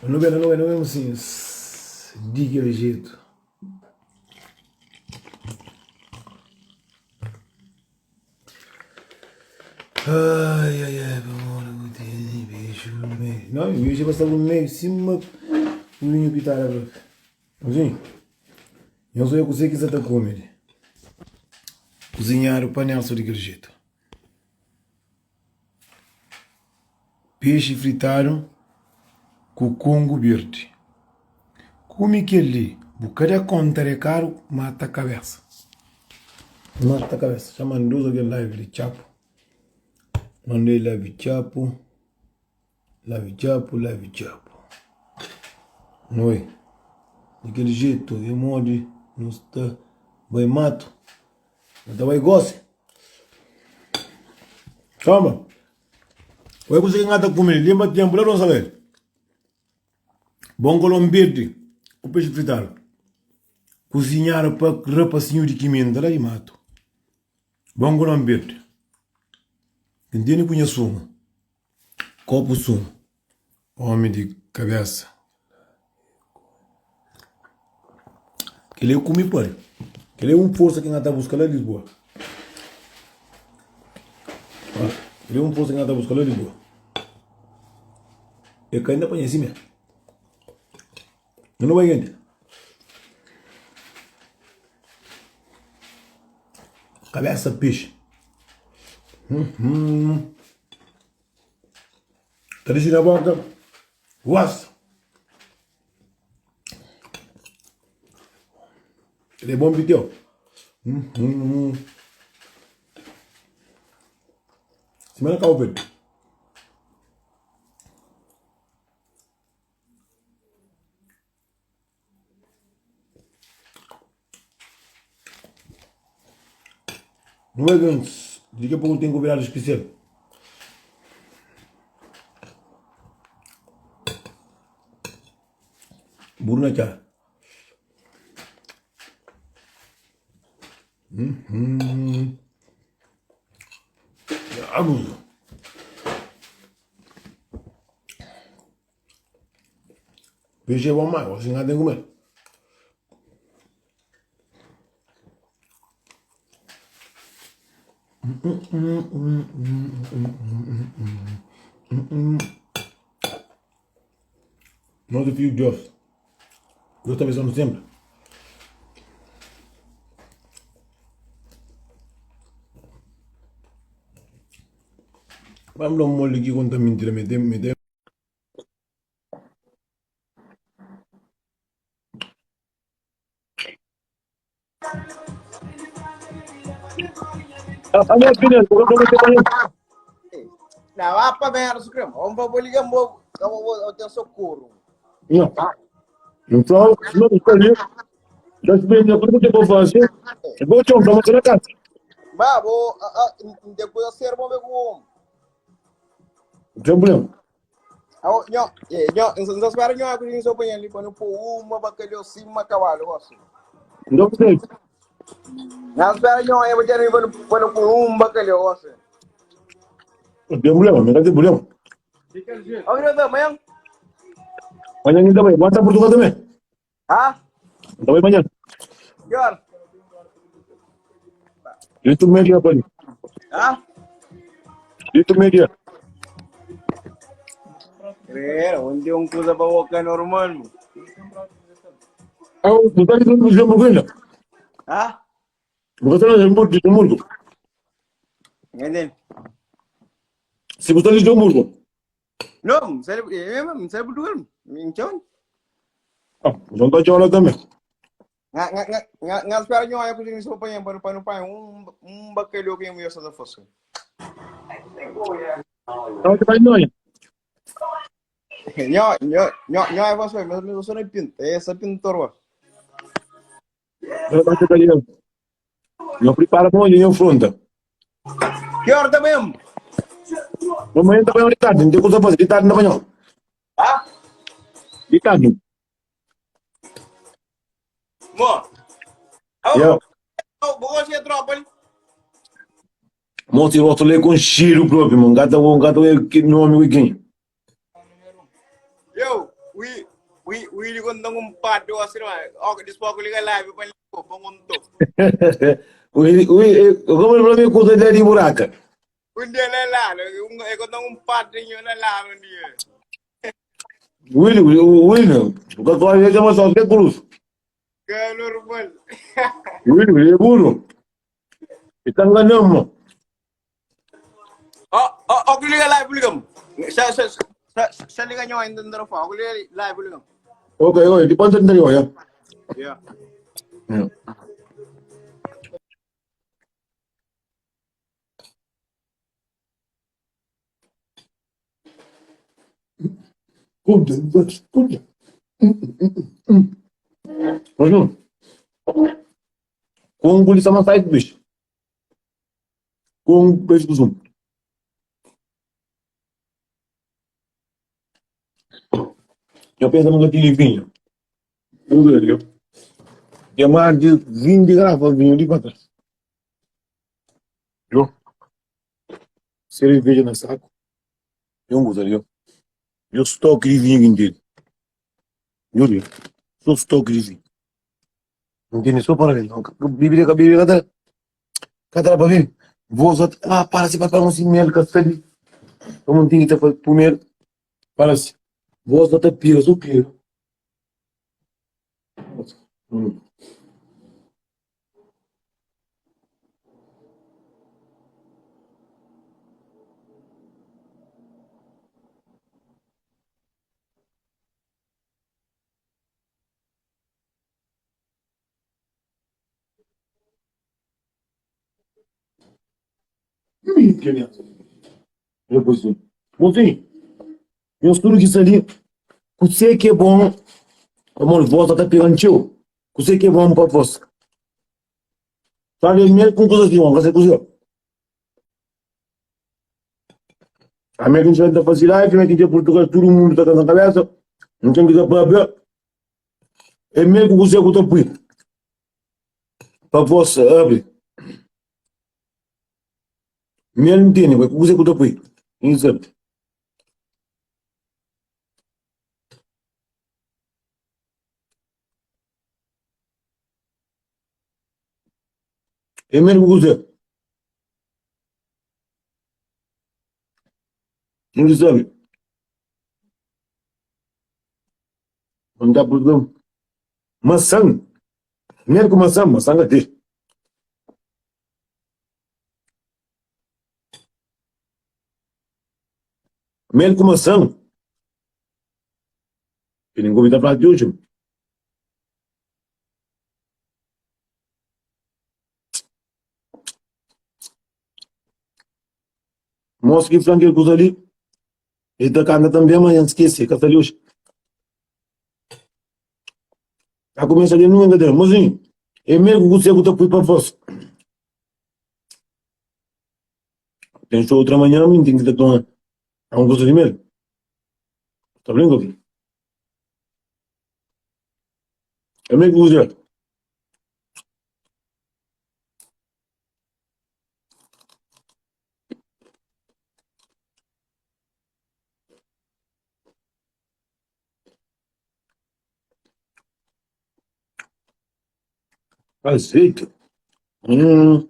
Nu ben, nu ben, nu ben sim. Di kel jetu. Ai, ai, ai, pamodi bu tene beijo no meio. Não, beijo pa sta no meio, sima pulinho pitada propi. Sim. Nhos oia kuzê ki sa ta kume li. Kuzinhadu pa Nelson di kel jetu. Pexi fritadu ku kongu berdi. Kume kel-li, bu ka da konta de karu, mata kabesa. Mata kabesa. Xa mandou algen live di txapu. Mandei live txapu, live txapu, live txapu. Oi, di kel jetu é modi nu sta bai matu. Nu ta bai gosi. Toma. Oi kuzê ki N ta kume li? Lenbra ténpu la Don Sabel. Bon kolon berdi ku pexi fritadu. Kuzinhadu pa rapasinhu di kimenta la di matu. Bon kolon berdi. N tene ku nha sumu. Kopu sumu. Omi di kabesa. Kel-li é kume pari. Kel-li é un forsa ki N ta buska la Lisboa. Kel-li é un forsa ki N ta buska la Lisboa. E ka inda panha si mé. Nu bai gente. Kabesa pexi. Hum, Ta dixi na boka. Uas! Ele é bom piteu. Hum, hum, hum. Semana Cabo Verde. Não é antes. Daqui a pouco tem convidado especial. Burro na cara. Uhum. Abuso. Peixe é bom mais, você não tem que comer. Nosso filho Deus. Deus está abençoando sempre. Vamos dar um molho aqui conta mentira, me tem, me tem. A minha opinião, eu vou fazer Não, vá para merda, Sucremo. Vamos para ligar, vou, eu vou, eu tenho socorro. Não. Então, não está ali. Já se bem, eu vou fazer. Eu vou te honrar, mas na casa. Ba, vou, depois a ser bom, vou. Não tem problema. Awo, nho, eh, nho, n ta spera nho ku nho panha li pa nu pô uma bacalhau sima cavalo gosi. Não sei. N spera nho é pa pa nu pa nu pô um bacalhau gosi. Não tem problema, não tem problema. Ó, nho ta amanhã? Amanhã ainda vai. Bota Portugal também. Ha? Ainda vai amanhã. Que hora? Dito meio-dia, pode. Ha? Dito meio-dia. Credo, onde um coisa para boca normal. mano. Ah, você está dizendo Luxemburgo ainda? Ha? Você está no Luxemburgo, Luxemburgo. Entende? Se você está no Luxemburgo. Não, sério, é mesmo, sério Portugal. Então, Ah, não está de também. nga nga nga nga nga espera nho aí porque isso apanha para para para um um bacalhau que eu ia fazer fosse. Então, você vai não. Nho nho nho nho é você, mas mas você não é pinto, é essa pintor. ó. Não vai ter Não prepara para onde, não afronta. Que hora também? Amanhã também de tarde, não tem coisa a fazer, de tarde não amanhã. Ah? De tarde. Mo. Oh, Yeah. oh, você é tropa ali. Monte rosto lê com cheiro próprio, mano. Gata, um gata, que meu amigo quem? Eu, ui. Willy conta um par de osso, não é? Ó, depois que liga live para ligar, para contou. Willy, Willy, como ele falou, me conta de buraca. Um dia lá lá, um, eu conta um padrinho lá lá um dia. Willy, Willy, o que eu chamo só de cruz. Que normal. Willy, é burro. Está enganando. Ó, ó, ó, que liga live, liga. Sa sa sa sa liga nyo ainda não fa. Ó, que liga live, liga. Ok, ok, depois eu te ya. Yeah. Yeah. Kunde, kunde. Mas não. Congo lhe chama site, bicho. Congo, beijo do Zoom. Eu penso nunca tive vinho. Eu velho. Tem mais de 20 garrafas de vinho ali para trás. Eu. Cerveja no saco. Eu não gostaria. Eu estoque de vinho inteiro. Eu digo. Só estoque de vinho. Não tem só para ver. Bíblia, Bíblia, cada cada para ver. Vou usar. Ah, para se para um mel, que sabe. Como tem que estar primeiro. Para se. Vou usar até pira, só pira. Hum. Minha Eu pois Mozinho, eu estudo que isso ali, você que é bom, amor, voz até pegando teu, você que é bom para você. Sabe, mesmo com coisas de bom, você cozinha. A minha gente vai fazer live, a gente em Portugal, todo mundo está na cabeça, não tem que dar para ver. É mesmo que você que está por Para você, abre. Mesmo entende, que você que está por Insert. É mesmo que você. Não sabe. Não dá problema. Maçã. Mesmo com maçã, maçã é ter. Mel com maçã. Que ninguém convida para de hoje. Moço que flanqueiro que ali. Ele tá canta também, mas não esquece, que ali hoje. Tá começando ali, não ainda Mozinho, é mesmo que você tá para você. Tem show outra manhã, tem que estar com um gosto de mel. Tá brincando? É mesmo que você. Azeite. Hum.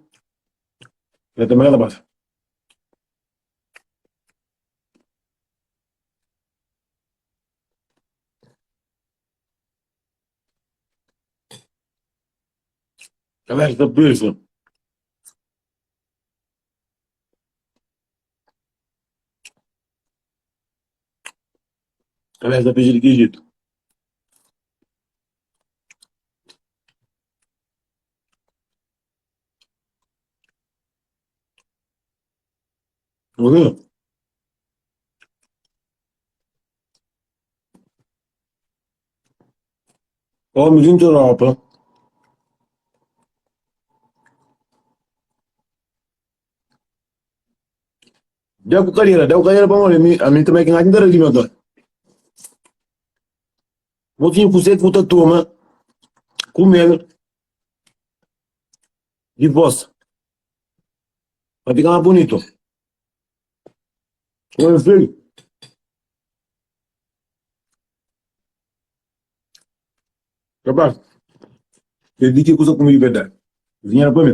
Eu também ela passa. Cabeça da peixe. Cabeça da peixe de que jeito? Ouviu? Homens em Europa. Deu com carreira, deu carreira para mim, a mim também que não era de meu Vou ter que você que turma comer de voz. Vai ficar mais bonito. Oi, filho. Rapaz, kel di ki kusa kume di verdadi. Kuzinhera pa mi,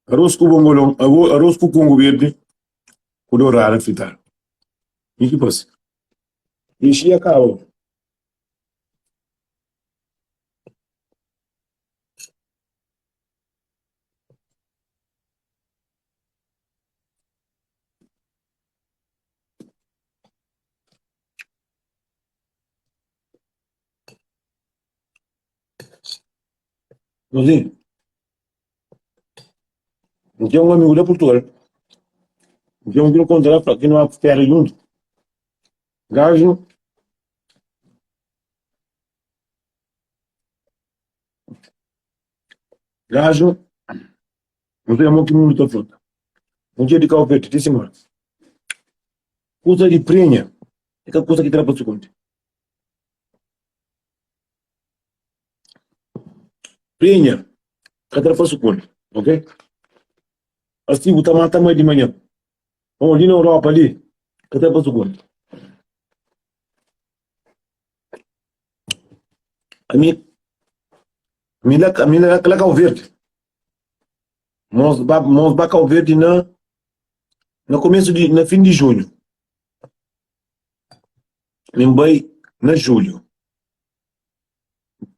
aros ku bongolon, aros ku kongu berdi ku dorada fritadu. Mi ki fasi. Pexi ya kaba. Nozinho, N ten un amigu la Purtugal, N ten un ki nu konta la fla ki nu ba férias djuntu. Gaju, gaju, N fla mo ki mundu ta flota. Mudjer di Kau Verdi ti simona. Kusa di prenha é ka kusa ki ta da pa sukundi. Prenha ka ta da pa sukundi, ok? Asi bu ta mata mai di manha. Pamodi li na Europa li ka ta da pa sukundi. Ami, ami la, ami la, la Kau Verdi. Mos ba, mos ba Kau Verdi na na komesu di, na fin di junhu. Mi N bai na julhu.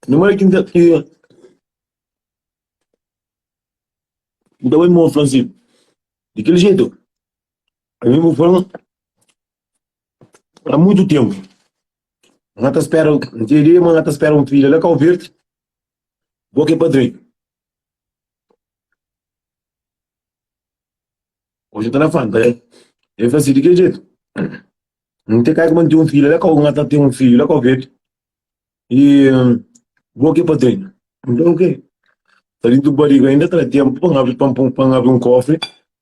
Na manera ki N ta, ki N ta bai mostra si, di kel jetu, ami bu fla-m a muitu tenpu, N ka ta spera, N ten ideia ma N ka ta spera un filha la Kau Verdi, bo ki é padrinhu. Oji N ta na fanta, el fla si, di kel jetu. N te kai kuma N ten un fidju la kau N ta ten un fidju la kau verde i bo ki é padrinhu. Nton ok, ta dintu bariga inda ta da tempu pa N abri pa N abri un kofri,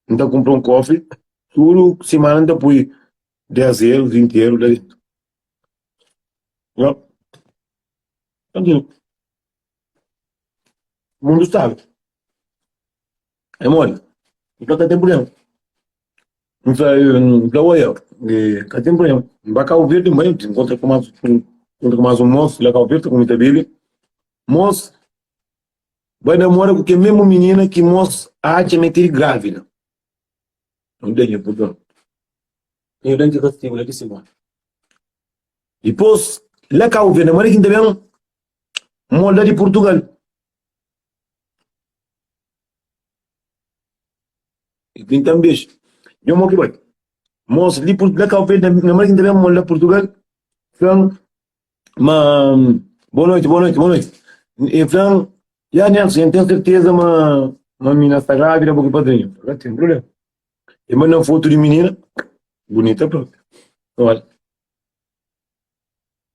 N ta kunpra un kofri tudu simana N ta pui 10 eru, 20 eru la dintu. Yo, trankuilu, mundu sabi. É mole, N fla ka ten prubléma. N fla, N fla, oia, ka ten prubléma. N ba Kabu Verdi, N bai, N nkontra ku más, N nkontra ku más un mosu la Kabu Verdi, ku mi ta bebe. Mos bai namora ku kel mesmu minina ki mos atxa ma el tene grávida. N da nha purdon. Nha dan ki kastigu la di simona. Dipôs, la Kabu Verdi, na manera ki N ta ben, mos la di Purtugal. E pinta-m bexu. Nho mo ki bai. Mos li na Kau Verde, na manera ki N ta ben mo la Purtugal, fla-m ma boa noiti, boa noiti, boa noiti. E fla-m, ya Nelson, N ten serteza ma ma mina sta grávida, bo ki padrinhu. N fla, ka ten prubléma. E manda-m fotu di minina, bunita propi. Olha,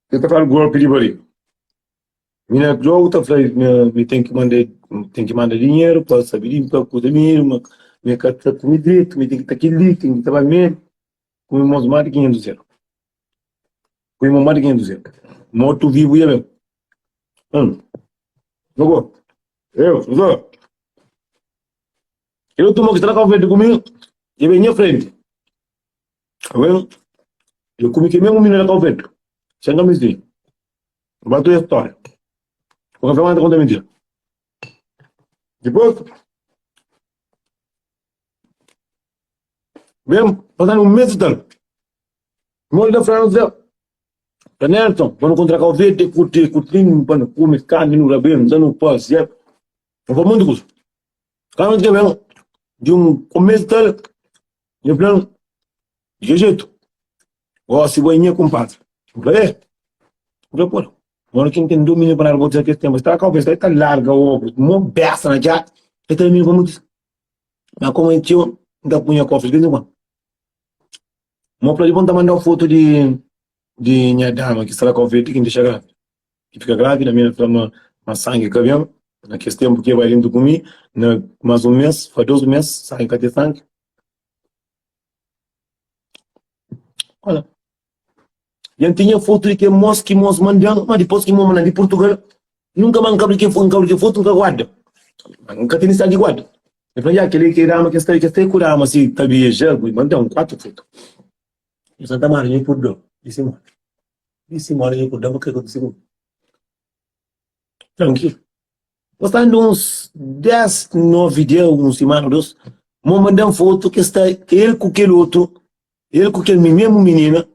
e ta fla golpi di bariga. Mina logu ta fla mi ten ki manda ten ki manda dinheru pa sabi di pa kuza mi ma mi ka ta kume dretu mi ten ki ta kel-li ten ki ta ba médiku kume mos más di 500 eru kume mos más di 500 eru mortu vivu ya ben hum logo eu zo eu tuma ki sta na Cabo Verde ku mi e ben nha frenti ben eu kume kel mesmu mina na Cabo Verde sen kamizinha Ba tu história. O café manda conta mentira. Depois, vem passando um mês e tal. Mol da França, pa Nelson, pa nu encontrar Cabo Verde, curtir, curtir, pa nu comer carne, nu rabem, da nu passear. Não foi muito coisa. Quando que vem, de um mês e tal, eu falei, de que jeito? Gosi bo é nha kunpadri. N fla, é. N fla, pô, mora ki N ten domínio pa nada bo dja kes tenpu. Sta kabesa el ta larga obru, mo besa na dja, el ta domínio pa mutu. Ma komu el txeu, N ta punha kofri di bes en kuandu. Mo fla, dipos N ta mandau fotu di di nha dama ki sta la Kau Verdi ki N dexa grávida. Ki fika grávida, mi el fla ma ma sangi ka ben. Na kes tenpu ki el bai dentu ku mi, na mas un mes, fa dos mes, sangi ka ten sangi. Olha, Dja N tinha fotu di kel mos ki mos manda-m, ma dipôs ki mos manda-m di Purtugal, nunka más N ka abri kel fotu, N ka abri kel fotu, N ka guarda. N ka ten nisisidadi di guarda. El fla-m, ya, kel-li ki dama, kes ta ku dama si ta viaja, el manda-m 4 fotu. Nha Santa Maria, nha purdon, di simona, di simona nha purdon pa kre kontise ku mi. Trankilu. Pasando uns 10, 9 dia, un simana, dos, mo manda-m fotu ki sta el ku kel otu, el ku kel mesmu minina,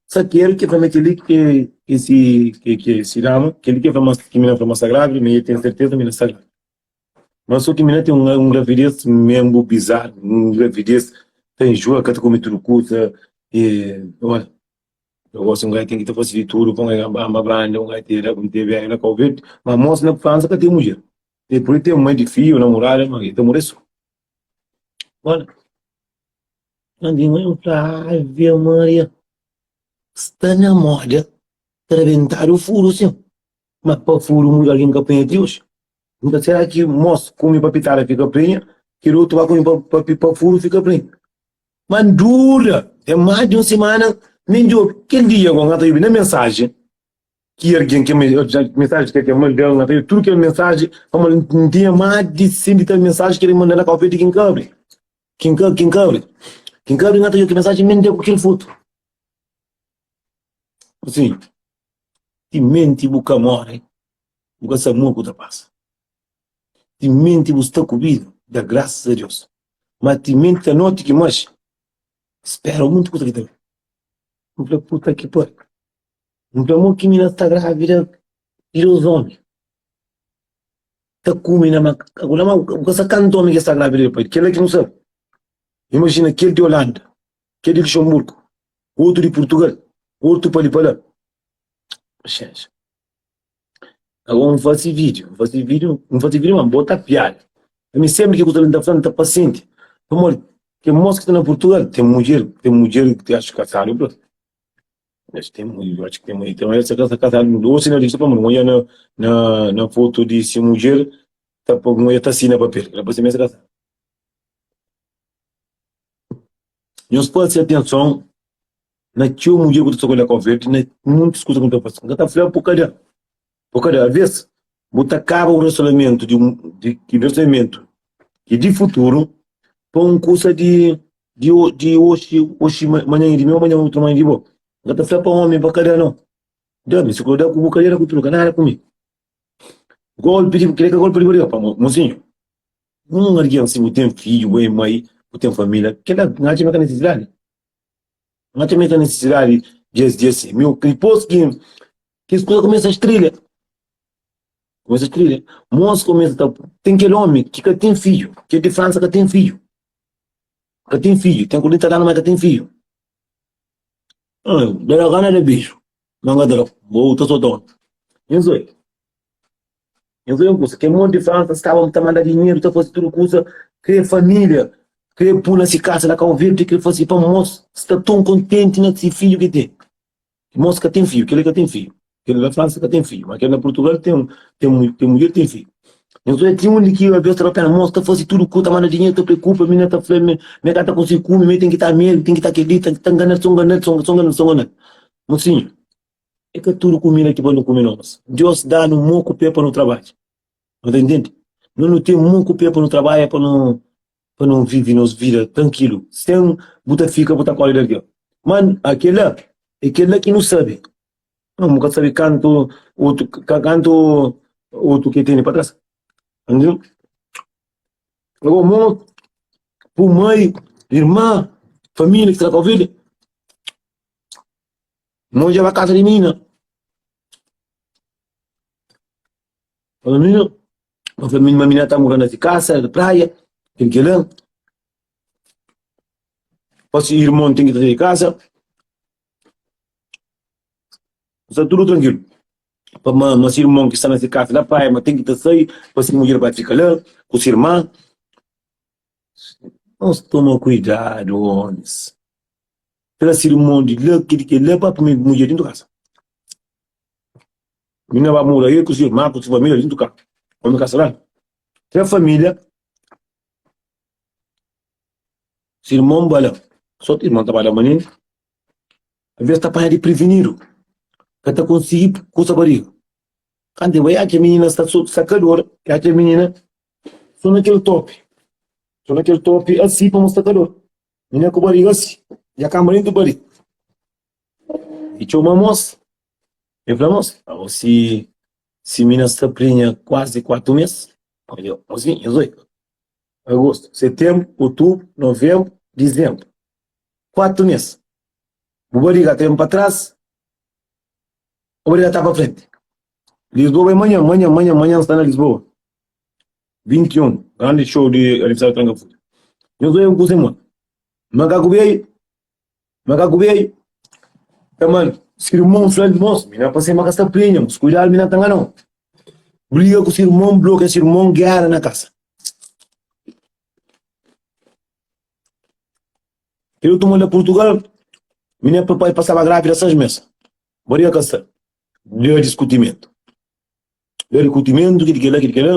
sakeru ki fla ma kel-li ki ki si ki ki si dama, kel-li ki fla ma ki mina fla ma sta grávida, mi ten serteza ma mina sta grávida. Ma so ki mina ten un un gravidez mesmu bizaru, un gravidez ta enjoa, ka ta kume tudu kuza, e olha. Gosi un gajo ten ki ta fasi di tudu pa un gajo ba branda, un gajo tera un tebe na Kau Verdi, ma mos na Fransa ka ten mudjer. E pudi ten mai di fiju, namorada, ma e ta more so. Olha, N fla, Ave Maria, sta na moda ta rabentadu furu sin, ma pa furu algin ka prenha ti oji. Nta sera ki mos kume pa pitada fika prenha, kel otu ba kume pa furu fika prenha. Ma N dura, ten más di un simana, mi N djobe. Kel dia gó, N ka ta djobe na mensajen ki algen, ki mensajen ki algen manda-m, N ka ta djobe tudu kel mensajen, pamodi N tinha más di 100 i tal mensajen ki el manda na Kau Verdi ki N ka abri, ki N ka, ki N ka abri, ki N ka abri, N ka ta djobe kel mensajen, mi N da ku kel fotu. Asin, timenti bu ka móre, bu ka sabe mo ku ta pasa. Timenti bu sta ku vida, da grasas a Deus. Ma timenti ta noti ki manxe, spera munti kusa ki ta ben. N fla, puta ki pariu. N fla, mo ki mina sta gravida di dos omi. Ta kume na ma, ma bu ka sa kantu omi ki sta gravida di pai. Kila ki nu sabe. Imajina kel di Holanda, kel di Luxemburgo, otu di Purtugal, otu pa li pa la. Paxénxa. Agora N fase vídeo, N fase vídeo, N fase vídeo ma N bota piada. Ami sempri ki kusa li N ta fla N ta pasienti. Pamodi ten mos ki sta na Purtugal, ten mudjer, ten mudjer ki acho kasadu bro. Acho ten mudjer, acho ki ten mudjer, ten mudjer ki sta kasadu ô si na lista pamodi N odja na na na foto di si mudjer ta N odja ta sina papel, kila parse ma es sta kasadu. Nhos fase atenson na txeu mudjer ku ta sta ku el na Kau Verdi na muntis kusa ku ta fase. N ka ta fla bu ka da, bu ka da. Alves bu ta kaba un relasionamentu di un di ki relasionamentu ki di futuru pa un kusa di di di oxi oxi manhan é di mi o manhan utru manhan é di bo. N ka ta fla pa omi pa ka da no. Da mi si ku da ku bu ka da ku tudu ka nada ku mi. Golpi di kila ka golpi di barriga pa mosinhu. Un algen si bu ten fidju bu é mai bu ten familia kila N atxa ma ka nesesidadi. N atxa ma ka nesesidadi di es di es mi dipôs ki kes kuza kumesa strilha kumesa strilha mos kumesa ta ten kel omi ki ka ten fidju kel di Fransa ka ten fidju ka ten fidju ten 40 anu ma ka ten fidju da gana da beju ma N ka ta da bo ta sota omi nhos oi Nhos obi un kusa, kel monti di Fransa staba ta manda dinheru, ta fase tudu kusa, kre familia, kre pui na si kasa na Kau Verdi, kre fase pa mos sta ton kontenti na si fidju ki ten. Mos ka ten fidju, kila ka ten fidju, kel na Fransa ka ten fidju, ma kel na Purtugal ten, ten, ten mudjer ten fidju. Nhos obi ti undi ki aves ta da pena, mos ta fase tudu kusa, ta manda dinheru, ta preokupa, mina ta fla, me ka ta konsigi kume, me ten ki ta mel, ten ki ta keli, ta ngana-l, so ngana-l, so ngana-l, so ngana-l. Mosinhu. É ka tudu kumida ki pa nu kume nos. Deus da-nu mô ku pé pa nu trabadja. Nu ta intende? No nu ten mô ku pé pa nu trabadja pa nu pa nu vive nos vida trankilu, sen bu ta fika bu ta kóre di algen. Má kel-la é kel-la ki nu sabe. Nu bu ka sabe kantu otu kantu otu ki tene pa tras. Entendeu? Agora, mô ku mai, irma, família ki sta na vida. Mo dja ba kasa di minina. Fala minina, ma fla minina, ma minina ta mora na si kasa, na praia, kel kela. Pa si irmon ten ki traze di kasa. Sta tudu trankilu. Pa ma, ma si irmon ki sta na si kasa na praia, ma ten ki ta sai, pa si mudjer ba fika la, ku si irma. Nos toma kuidadu, omis. Tra si irmon di la, ki di kel-la, pa pui mudjer dintu kasa. Minina ba mora el ku si irma, ku si familia dintu kasa. Omi kasa la. Tra familia, si irmon ba la. So irmon ta ba la manenti, aves ta panha di privinidu, ka ta konsigi kusa bariga. Kantu el bai, atxa minina sta sta kalor, el atxa minina so na kel topi, so na kel topi asi pamo sta kalor. Minina ku bariga asi, dja kamba dentu bariga. E txoma mos, e fla mos, abo si. Si mina sta prenha kuazi 4 mês, odja, mozinho, nhos oi, agostu, setenbru, otubru, novenbru, dizenbru, 4 mês. Bu bariga ta ben pa tras, bu bariga ta pa frenti. Lisboa bai manhan, manhan, manhan, manhan sta na Lisboa. 21, grandi show di aniversário Tranka Fulha. Nhos oi un kuza mon. Makaku bei, makaku bei. Ta man, si irmon fla-l, mos, mi na pasei ma ka sta prenha, mos, kuidadu mi na ta ngana-u. Briga ku si irmon, blokia si irmon, gera na kasa. Kel otu manda Purtugal, mi na papai pasaba grávida 6 mes. Maria ka sta. Deu diskutimentu. Deu diskutimentu, ki di kela, ki di kela.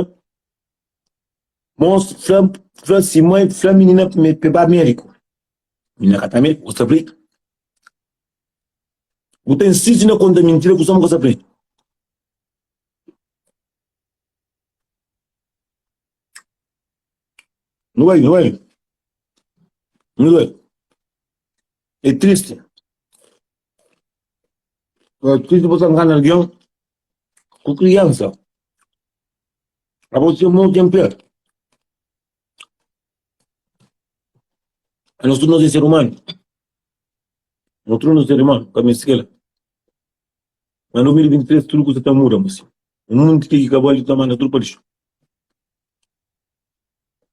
Mos fla, fla si mãe, fla minina pe ba médiku. Minina ka ta médiku, ku sta pretu. Bu ta insiste na konta mintira ku soma ku sta pretu. Nu bai, nu bai. Nu bai. É triste. É triste você engana alguém com criança. A você morre em pé. Nós tudo nós é ser humano. Nós tudo nós é ser humano. Ka meste kela. Na 2023 tudo kusa ta muda, mas o mundo tem que acabar e ta manda tudo pa lixo.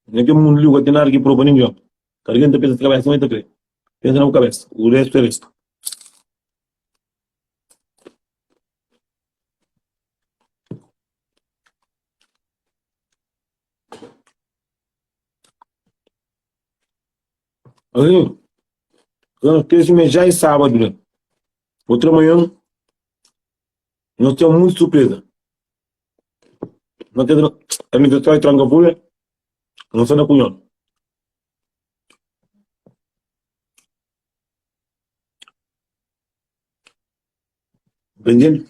Na kel mundu li, bu ka ten nada ki prova ningen. Kada algen ta pensa se kabesa, ma el ta kre. Pensa na bu kabesa, o restu é restu. Assim, não esquece, mas já é sábado, né? Outra manhã, nós temos muita surpresa. Nós temos aniversário de Tranca-Folha, nós estamos na Cunhão. Entendendo?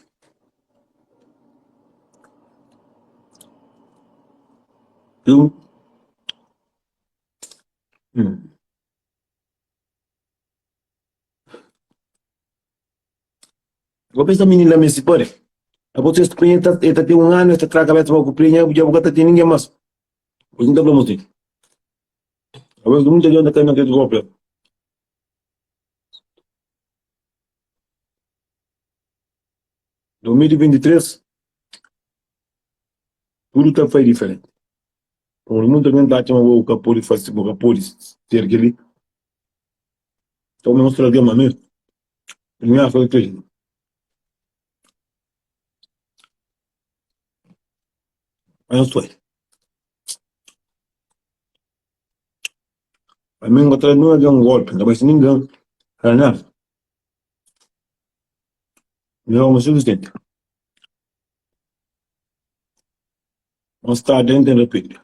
Eu. Hum. Bo pensa minina meste pare. Abo se prenha ta e ta ten un anu e ta tra kabesa pa ku prenha dja bu ka ta ten ningen mas. Por isso n ta fla mos Abos muita gente ta kai na kes golpe la. 2023 tudu ta fai diferenti. Pamodi muita gente ta atxa ma bo ka pode fase, bo ka pode ser kel-li. Então me mostra algen ma mi Nha foi kel. Mas foi. A mim encontrar não havia um golpe, não vai ser ninguém. Era nada. Não é o suficiente. Não está dentro da repente.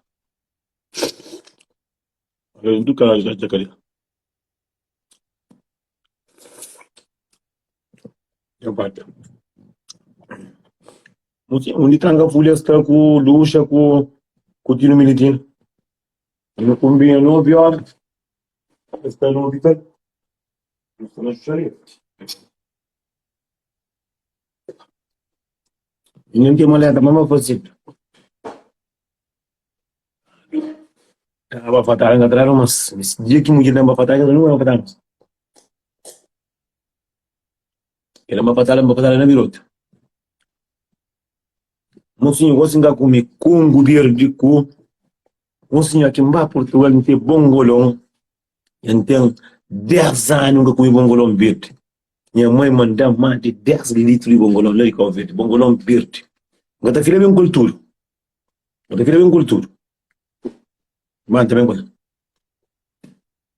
Do caralho, já te queria. Dja bate. Undi tranka fulha sta ku luxa ku ku tinu militin. Nu kombina 9 ora, es sta 9 i tal. Nu sta na xuxaria. I nen ten maleta pa ma fase. Ka bafatada ka tradu mas dia ki mudjer ben bafatada ka nunka bafatada mas kel bafatada bafatada na birotu mosinhu gosi nka kume kungu berdi ku mosinhu aki nba Portugal nte bongolon nha nten 10 anu nka kume bongolon berdi nha mai mandan mas di 10 litru di bongolon la di Cabo Verde bongolon berdi nka ta fila ben kul tudu Nka ta fila ben kul tudu Ma N ta ben ku el.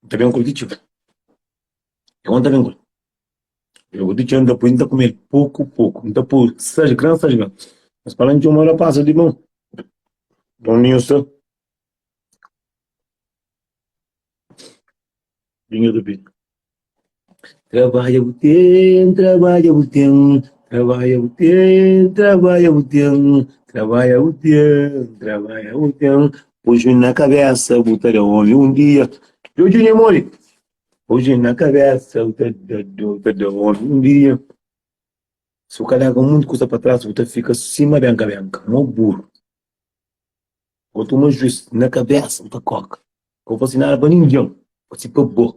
N ta ben ku el ti txeu. E N ta ben ku el. Eu ku ti txeu N ta pui, N ta kume-l poku poku. N ta pui 6 gran, 6 gran. Mas pa la N txoma rapazis di mon. Doninhu sta. Dinheru ta pidi. Trabadja bu ten, trabadja bu ten, trabadja bu ten, trabadja bu ten, trabadja bu ten, trabadja bu ten. Pui na kabesa bu ta da omi un dia. Djodje nha mori. Pui na kabesa bu ta da, bu ta da omi un dia. Si bu ka larga monti kuza pa tras bu ta fika sima benka-benka, mo buru. Bu ta toma juis na kabesa, bu ta koka. Ka bu fasi nada pa ningen, fasi pa bo.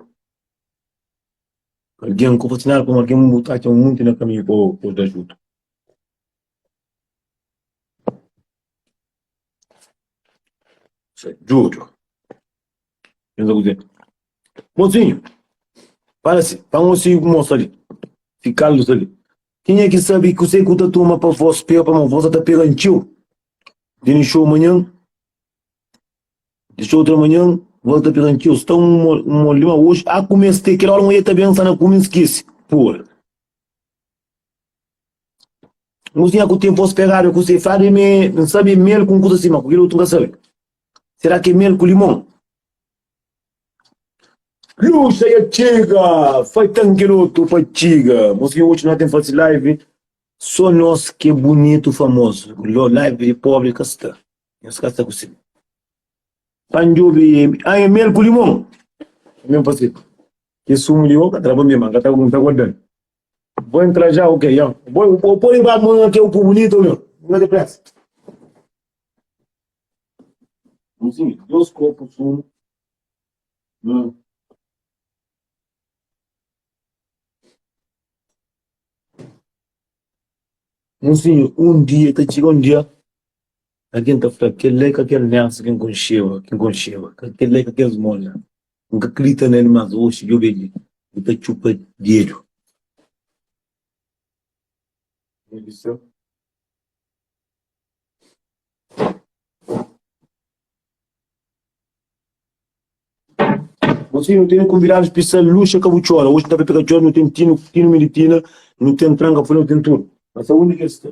Algen ka bu fasi nada pa un algen, bu ta atxa monti na kaminhu pa bu da ajuda. Djudu. Pensa ku Mozinho, fala si, pa un si moça ali, si Carlos ali. Tinha ki sabe kuse ku ta toma pa vós pega pa vós ta pega txeu. Tene show manhã, de show outra manhã, vós ta pega txeu. Sta um um lima hoje, a comer ste, aquela hora mulher tá bem, na comer esquece. Porra. Mozinho ku tem voz pegado ku se fala me, não sabe mel com coisa assim, mas com aquele outro não sabe. Será que é mel ku limon? Luxa ya txiga! Faitan kel otu pa txiga. Mosinhu oji nós ten fasi live só nós ki é bunitu famozu. Live di pobri ka sta. Nhos ka sta ku si. Pa N djobe ah é mel ku limon. Mesmu fasi ke sumu li ô ka tra pa mi ma ka ta N ta guardal. Vou entrar já ok ya. Bo pode ba mo ke o bunitu meu. Não tem pressa. Mosinhu, dos kopu sumu. Hum. Mosinhu, un dia ta txiga un dia algen ta fla kel-la é ka kel Nelson ki N konxeba, ki N konxeba, kel-la é ka kes mon la. N ka kridita na el mas oxi djobe li, bu ta txupa dedu. Mosinhu, nu tene konvidadu spesial Luxa ka bu txora Oji nu ta bai pega txora Nu ten Tino, Tino Militina Nu ten Tranka Folha, nu ten tudu Mas sa undi ki el sta?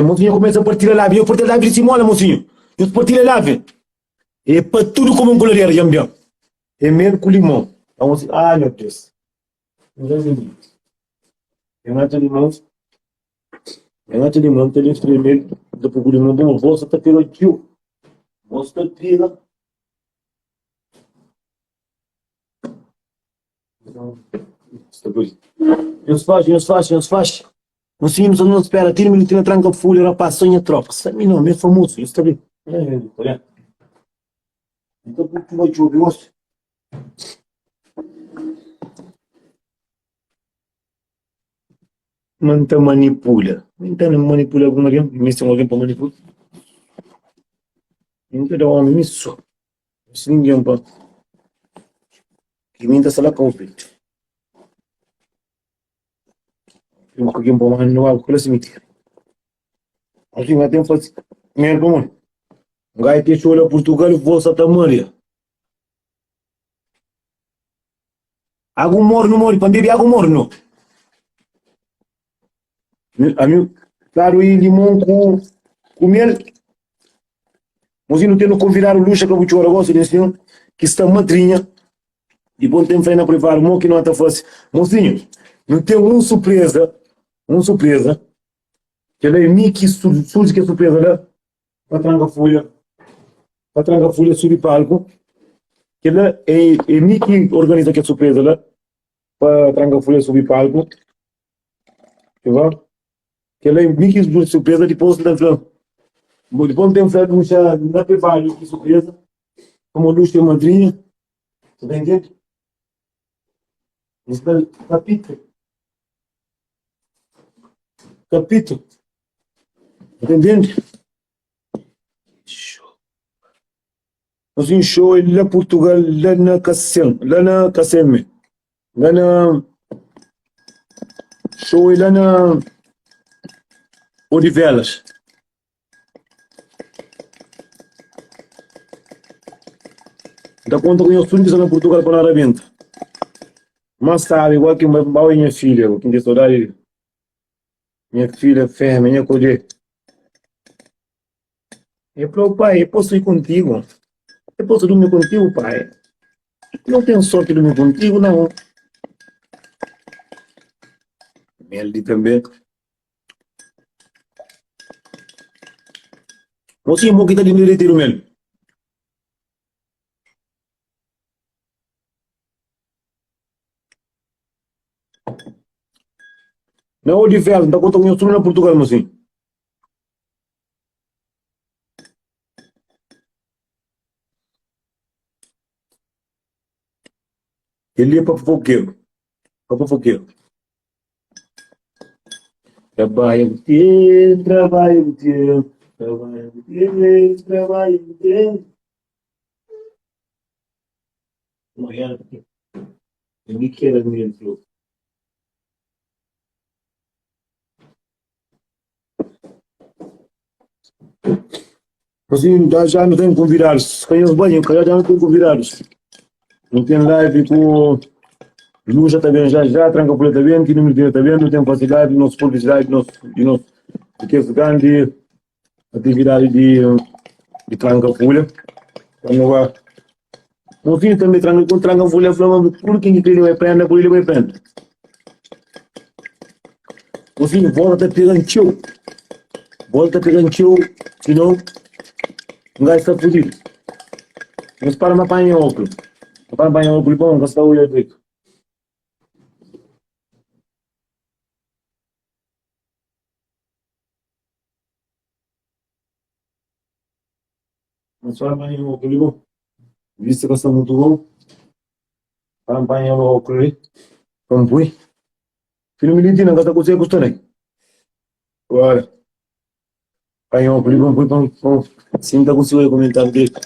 Mosinhu kumesa partilha live, nhos partilha live di Simona mosinhu, nhos partilha live é pa tudu kuma un kuladera djam djam é mel ku limon, ah nha Deus. Nha ta limon ta espremel ta pui ku limon bom vosa ta pega txeu vosa ta pega Nhos faxi, nhos faxi, nhos faxi Nos filhos não espera tira minuto na tranca folha rapaz só nha tropa sabe não, meu famoso, isso tá bem Então, tu vai te ouvir hoje Ma N ta manipula. Mi N ta manipula algun algen? Mi meste un algen pa manipula? Mi N ta da ómi mi sô. Mi meste ningen pa. Mi N ta sta la ka obi. Un algen pa manda algu kla simitéru. Algen ka ten fase merda pa modi. Un gaju ke txola Purtugal, vó sa ta maria. Agu mornu modi pa N bebe agu mornu? Ami fladu i limon ku ku mel. Mozinho nu ten konvidadu Luxa ka bu txora gosi den sinhor ki sta madrinha dipos nu ten fla na privadu mo ki no ta fasi. Mozinho nu ten un surpresa, un surpresa kel la é mi ki surji kel surpresa la. Pa tranka fulha Pa tranka fulha subi palku Kel-la é é mi ki organiza kel surpreza la Pa tranka fulha subi palku Kel-la é mi ki organiza surpreza Dipôs N ta fla Dipôs N ten fla Luxa na privadu ki surpreza Pamodi Luxa é madrinha Bu ta intende? N sta kapitu Kapitu Bu ta intende? Nos un show é la Portugal, la na Cacém, la na Cacém, la na show é la na Odivelas. N ta konta ku nhos tudu ki sta na Portugal pa nu arabenta. Mas sabi igual ki N bai nha filha, ki N ten sodadi di nha filha femia, nha kodje. El fla-u, pai, eu posso ir contigo? Eu posso dormir contigo, pai? Não tenho sorte de dormir contigo, não. Mel di tanbê. Mosinhu, bo ki ta derreter o mel. Na ô di festa, N ta konta ku nhos tudu na Purtugal, mosinhu. Kel-li é pa fofokeru, pa fofokeru. Trabalha ku ten, trabalha ku ten, trabalha ku ten, trabalha ku ten. Mi ki era mi flu. Assim, já, já não tem convidados. Se calhar banho, calhar já não tem convidados. Não tem live com Luja também já já, Tranca Pula também, que número tem também, não tem fazer live, nosso publicidade, nosso, de nosso, porque esse grande atividade de, de Tranca Pula. Quando vai Mozinho também tranca com tranca folha flama tudo quem que ele vai prenda por ele vai prenda. Mozinho volta pegando teu. Volta pegando teu, senão um gajo está fudido. Mas para me apanhar óculos. Para me apanhar óculos bom, gasta o olho direito. Mas para apanhar óculos bom. Vista ka sta mutu bon. Para apanha óculos li. Pa N pui. Filho Militina, N ka sta konsigi ku sta nai. Agora, panha óculos li pa N pui pa N si N ta konsigi oja komentáriu diretu.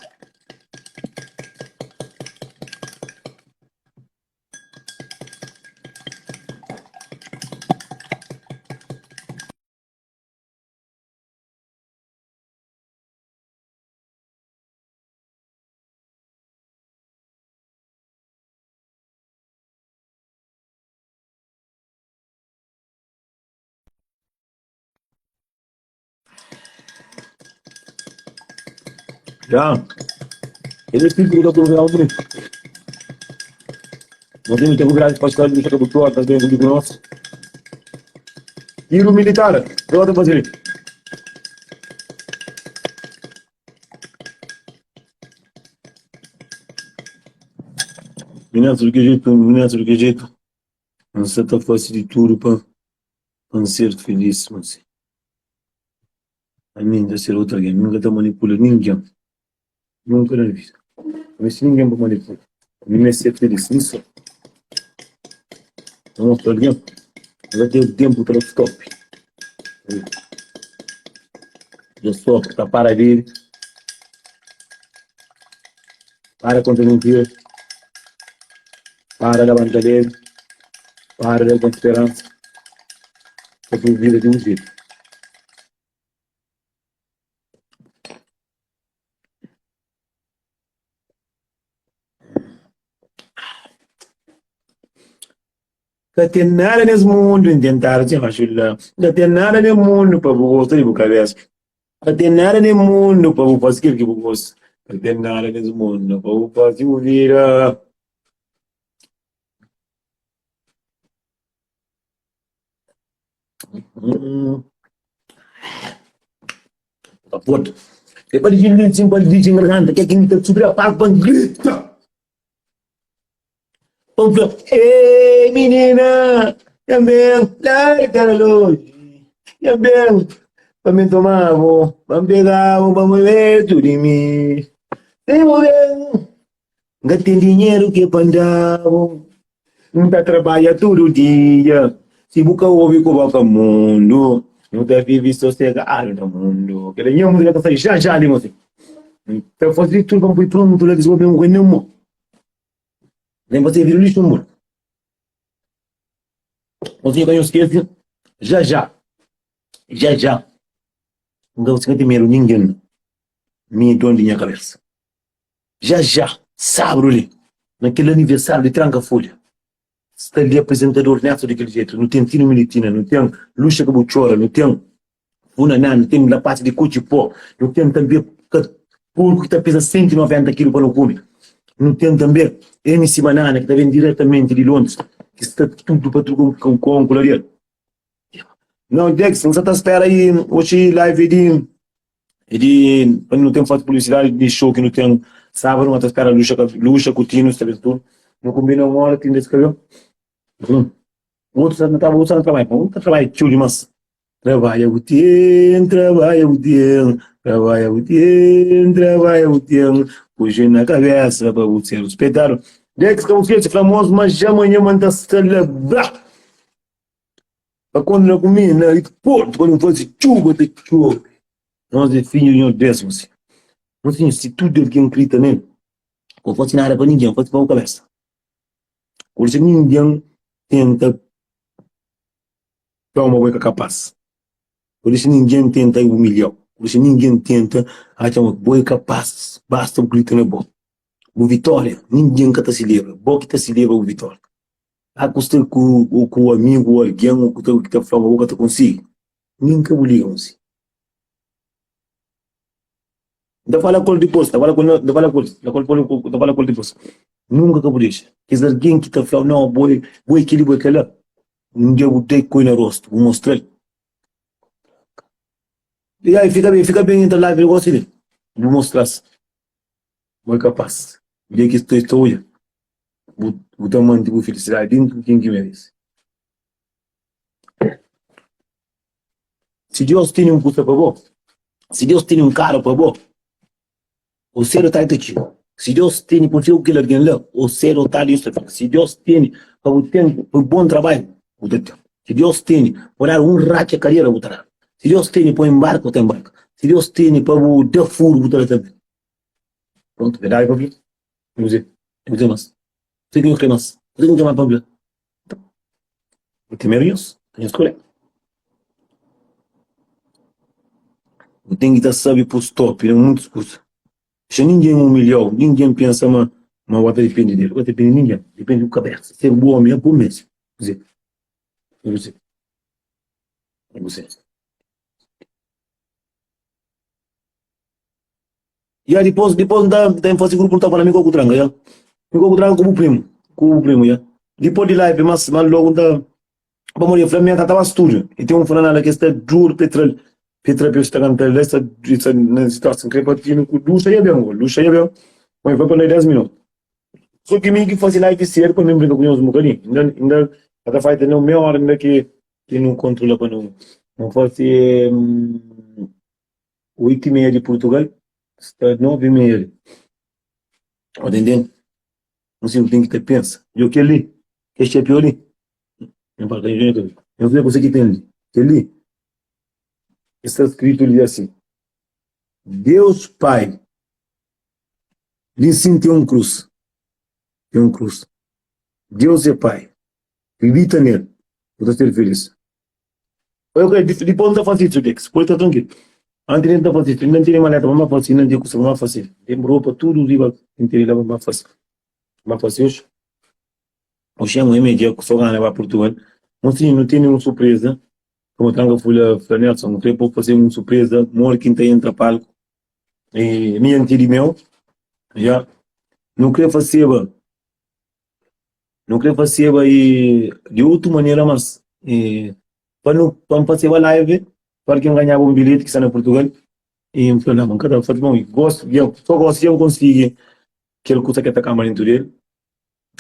Já. Ele é filho da convidado bonito. Nós temos que convidar para a escola de Michel Cabutua, também comigo nosso. Tiro militar, eu vou fazer. Minansa di ki jetu, minansa di ki jetu N sa ta fase di tudu pa pa N ser filis Mas ami N ta ser otu algen Mi N ka ta manipula ningen Nunka na vida N ka meste ningen pa manipula Mi N meste ser filis mi so N mostra algen N ka ten tenpu pa da stop Da stop ta para bebe Para konta mintira Para labanta dedu Para da algen speransa Pa bu vida di un jetu. Ka ten nada nes mundu N tentadu ti raxula Ka ten nada nes mundu pa bu gosta di bu kabesa Ka ten nada nes mundu pa bu fasi kel ki bu gosta Ka ten nada nes mundu pa bu fasi bu vida. Ta forti. E pa di sin pa di garganta ke ki ta subir a palco pa grita. Pa fla, ei menina, também lá tá longe. Também pa me tomar, pa me pegar, pa me perto de mim. Tem bem. N ka ten dinheru ki pa N da-bu N ta trabadja tudu dia Si bu ka obi ku boka mundu Nu ta vive sosegadu na mundu Kel nha múzika ta sai já já li mosi N ta faze di tudu pa N poi prontu la ki si bo ben ku el na mo Nen pa ser di Luxemburgo Mosinhu ka nhos skese já já já já N ka ten medu ningen Mi é don di nha kabesa. Já já, sábadu li, na kel aniversáriu di Tranka Folha. Sta li apresentador Nelson di kel jetu, nu ten Tino Militina, nu ten Luxa ka bu txora, nu ten Funaná, nu ten rapaz di Kotxipó, nu ten tanbe porku ki ta peza 190 kilu pa nu kume, nu ten tanbe MC Banana ki ta ben diretamenti di Londres, ki sta tudu pa truka un konku la del. Não, Dex, N sa ta spera i oxi live di E di pa nu ten fasi publisidadi di show ki nu ten sábadu, ma ta spera Luxa ka Luxa ku Tino sta ben tudu. Nu kombina un ora Tino es ka ben. Otu sa na otu sa na trabadja, un ta trabadja txeu dimas. Trabadja bu ten, trabadja bu ten, trabadja bu ten, trabadja bu ten, puxa na kabesa pa bu ser ruspetadu. Dex ka bu skese fla mos ma ja manha ma N ta sta la bra. Pa kontra ku mi na portu pa nu faze txuba ta txobe. Nos é fidju di Nhor Deus, mosinhu. Mosinhu, si tudu algen krita nel, ka bu fase nada pa ningen, fase pa bu kabesa. Ka bu dexa ningen tenta fla-u ma bo é ka kapas. Ka bu dexa ningen tenta umilha-u. Ka bu dexa ningen tenta atxa ma bo é kapas. Basta bu krita na bo. Bu vitória, ningen ka ta selebra. Bo ki ta selebra bu vitória. Ka ku sta ku ou ku amigu ou algen ou ku ta ki ta fla ma bo ka ta konsigi, nin ka bu liga un si. N ta fala ku el dipôs, ta fala ku el, ta fala ku el, ta fala ku el, ta fala ku el dipôs. Nunka ka bu dexa kes algen ki ta fla-u nau bo é bo é kili bo é kela, un dia bu da koi na rostu bu mostra-l. E ai fika ben, fika ben entra live gosi li, bu mostra-s bo é kapas. Dia ki es ta odja. Bu, bu ta manti bu filisidadi dentu di ken ki merese. Si Deus tene un kusa pa bo, si Deus tene un karu pa bo, ô sedu ô tardi ta txiga. Si Deus tene pa fika ku kel algen la, ô sedu ô tardi Deus ta fika. Si Deus tene pa bu ten pa bon trabadju, bu ta ten. Si Deus tene pa dadu un ratxa kadera, bu ta dadu. Si Deus tene pa inbarka, bu ta inbarka. Si Deus tene pa bu da furu, bu ta da tanbe. Prontu, verdadi pa fla. Kuzê? Kuzê más? Kuzê ki nu krê más? Kuzê ki nu krê más pa fla? Bu ten medu nhos? Nhos skolhe. Bu ten ki ta sabe pô stop na muitus kuza. Dexa ningen umilha-u, ningen pensa ma ma bu ta dipende di el. Bu ka ta dipende di ningen, dipende di bu kabesa. Ser bu omi é bu mesmu. Kuzê? Kuzê? Kuzê? Ya dipôs, dipôs N ta, N ta fase grupu, N ta fala mi ku ku tranka, ya. Mi ku tranka ku bu primu, ku bu primu, ya. Dipôs di live, mas, mas logu N ta, pamodi el fla mi el ka ta ba stúdiu. I ten un funana la ki sta duru pa el tra-l, pa el tra pa el sta kanta-l la, sta, sta na situason kre pa tinu ku Luxa ya ben, Luxa ya ben. Ma el fla pa el da 10 minutu. So ki mi ki fase live sedu pa mi brinka ku nhos un bokadinhu. Inda, inda ka ta falta nen meia óra inda ki, ki nu kontrola pa nu, nu fase. 8 e meia di Purtugal sta 9 e meia li. Ô ta intende? N si bu ten ki ta pensa. Djo kel li, kel xapéu li, N fala, ka nho N fla kuzê ki ten li. Kel li, sta skritu li asin, Deus Pai, li sin ten un krus, ten un krus. Deus é Pai, kridita nel, bu ta ser filis. Ok, dipôs N ta fase isu, Dex. Pode sta trankilu. Antis di N ta fase isu, N tene maleta pa N ba fase, N tene kusa pa N ba fase. N ten ropa tudu riba ki N tene la pa N ba fase. N ba fase oxi. Oxi é mei dia ku so gana ba Purtugal. Mosinhu, nu tene un surpreza. Pamodi tranka fulha fla Nelson, N kre pa bu fase un surpreza modi ki N ta entra palku. E mi N tene di meu, ya. Nu kre faseba. Nu kre faseba e di otu manera mas e pa nu pa N faseba live pa algen ganhaba un bilheti ki sta na Purtugal e N fla nau N ka ta fasi bon gosi dja so gosi dja N konsigi kel kusa ke ta kamba dentu del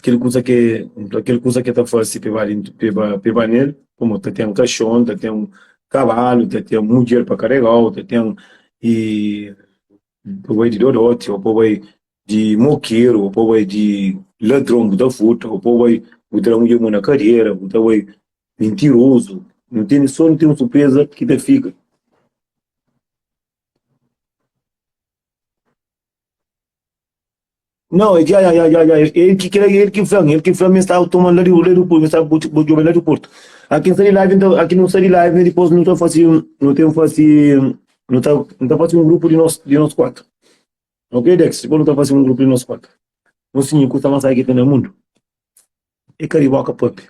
kel kusa ke N fla kel kusa ke ta fasi pa e ba dentu pa e ba pa e ba nel pamodi ta ten kaxon ta ten kabalu ta ten mudjer pa karegau ta ten e pa bai di dodoti o pa bai di mokeru, bu pode bai di ladron, bu ta furta, bu pode bai bu tra mudjer bu na kadera, bu ta bai mintirozu. Nu tene so nu ten un surpreza ki ta fika. Não, é, já, já, já, já, ele que, ele que fla, ele que fla, me estava tomando lá de, lá do Porto, me estava jogando lá do Porto. Aqui não sai de live, então, aqui não sai de live, depois não tá fazendo, não tem fazer, não tá, não tá fazendo um grupo de nós, de nós quatro. Ok Dex, dipôs nu ta fase un grupu di nos 4. Mosinhu, kusa más sabi ki ten na mundu. É ka di boka papia.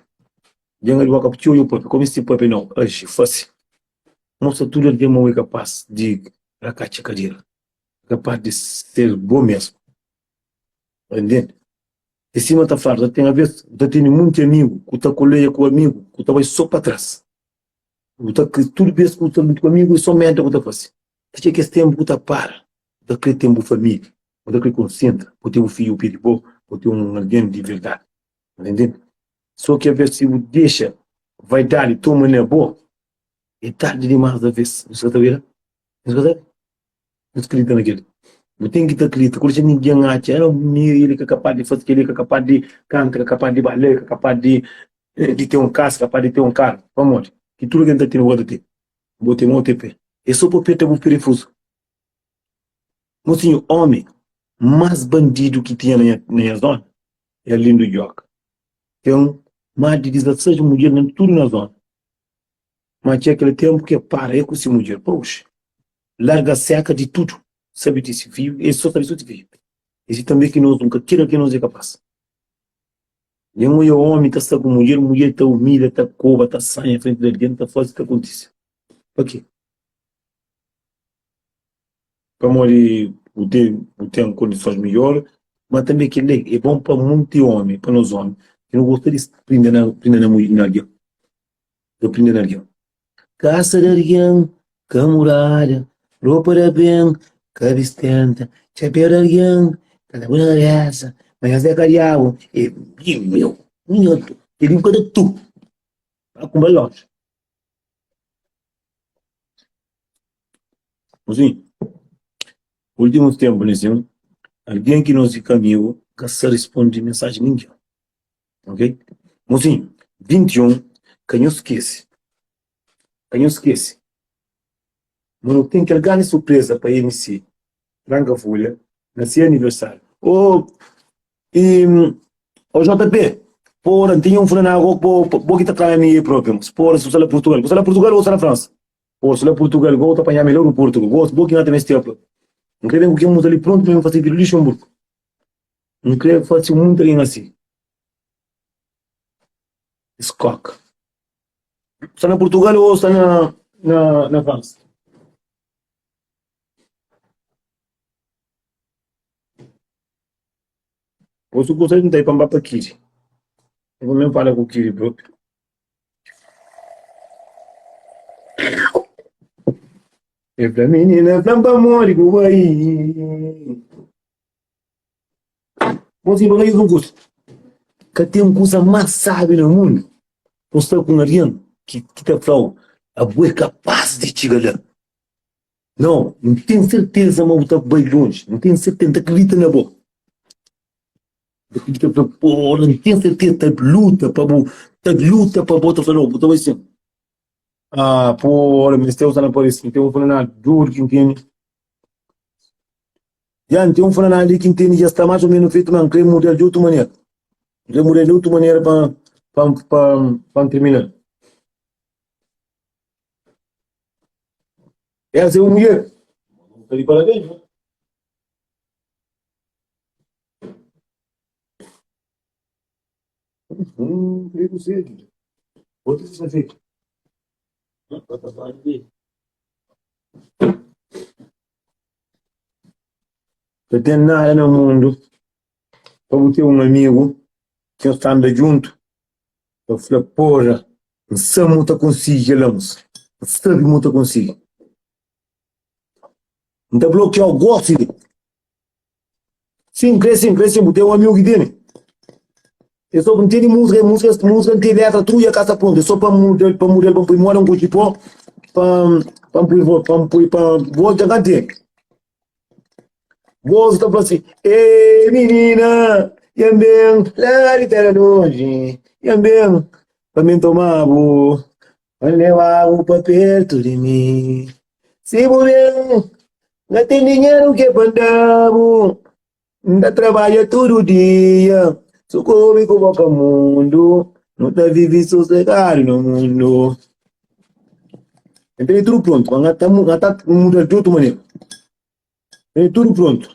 Dja N di boka txeu dja papia. Ka meste papia nau. Aji, fase. Mostra tudu algen ma bu é kapás di rakatxa kadera. Kapás di ser bo mesmu. Ta ntende? É sima ta fladu, ta ten aves, bu ta tene munti amigu ku ta koleia ku amigu ku ta bai so pa tras. Bu ta tudu bes ku bu ta luta ku amigu é so merda ku ta fase. Ta txega kes tenpu ku ta para, bu ta kre ten bu familia, bu ta kre konsentra, bu ten bu fidju pé di bo, bu ten un algen di verdadi. Ta ntende? So ki aves si bu dexa vaidadi toma na bo, é tardi dimas aves. Bu sta ta bira? Bu sta ta Nhos kridita na kel-li. Bu ten ki ta kridita. Ku dexa ningen atxa, ah, mi el ka kapaz di faze kel-li, el ka kapaz di kanta, el ka kapaz di bala, el ka kapaz di di ten un kasa, kapaz di ten un karu. Pamodi? Ki tudu algen ta tene, bu ka ta ten. Bu ten mô ten pé. É so pa perta bu parafuzu. Mosinhu, omi más bandidu ki tinha na nha na nha zona é Arlindo Djoka. Ten más di 16 mudjer na tudu na zona. Ma txia kel tenpu ki e para e ku si mudjer pa oxi larga seka di tudu sabi di si fiju e so sabi so si fiju e si tanbe ki nos nunka kila ki nos e kapas nen oia omi ta sta ku mudjer mudjer ta umilha ta koba ta sanha frenti di algen ta fazi ta kontisi pa ke pamodi bu ten bu ten kondisons midjor ma tanbe kel li e bon pa munti omi pa nos omi ki no gosta di prinda na prinda na algen. Ta prende na algen. Kasa di algen ka muralha, ropa di algen ka bistenta, txapéu di algen ka ta poi na kabésa, ma nhos é ka diabu, é di meu. Minha tu, kel-li bu ka ta tu, ba kunpra lonji. Mozinhu, últimus ténpu li sin, algen ki nos é ka amigu ka sa responde mensaji ningen. Ok? Mozinhu, 21, ka nhos skese, ka nhos skese ma nu ten kel grandi surpreza pa MC Tranka Fulha na se aniversáriu. Ô, e, ô JP, pora, N tinha un fla na bo, bo, bo ki ta tra mi propi, mos. Pora, si bu sta la Purtugal, bu sta la Purtugal ô bu sta na Fransa? Pô, si la Purtugal, go ta panha mi la do Purtugal, go, bo ki na ta meste propi. N kre ben ku kel musa li prontu pa mi fase vida Luxemburgo. N kre fase un trem asi. Skok. Sta na Portugal ou sta na na na França? Ou se gosta de pa pa Kiri. Eu vou mesmo falar com o Kiri próprio. Eu pra menina, pra amor, que vai. Mozinhu, pa ka un kuza. Ka ten kuza más sábi na mundu pa bu sta ku un algen ki ta fla-u, Abo é kapás di txiga la. Nau, N ten serteza ma bu ta bai lonji. N ten serteza, N ta kridita na bo. N ta kridita, fla, Pora, N ten serteza, ta luta pa bu, ta luta pa bo, ta fla, nau, bu ta bai sin. Ah, pora, meste usa na Paris, N ten un fla na duru ki N tene. Ya, N ten un fla na li ki N tene dja sta más o ménus fetu, má N krê muda-l di otu manera. N krê muda-l di otu manera pa pa pa pa N tirmina-l. Essa é un mulher. Sta di parabéns, né? Hum, krê ku sede. Outro sta fetu. Ka ten nada na mundu pa bu ten un amigu ki nhos ta anda djuntu pa fla, Pora, N sabe ma bu ta konsigi kel-la, mos. N sabe ma bu ta konsigi. N ta blokia-u gósi li. Sin, kre sin, kre sin, bu ten un amigu ki tene. É só N tene múzika, múzika, múzika N tene letra tudu dja ka sta prontu. É só pa muda-l, pa muda-l, pa N poi moda N konxe pó, pa pa N poi vós, pa N poi pa vós dja ka ten. Vós ta fla si, Ei minina, dja N ben la di téra lonji, dja N ben pa mi N toma-bu, pa N leba-bu pa pertu di mi. Si bu ben, N ka ten dinheru ki é pa N da-bu. N ta trabadja tudu dia Su ku obi ku boka mundu Nu ta vivi sosegadu na mundu N tene tudu prontu ma N ta N ta muda di otu manera N tene tudu prontu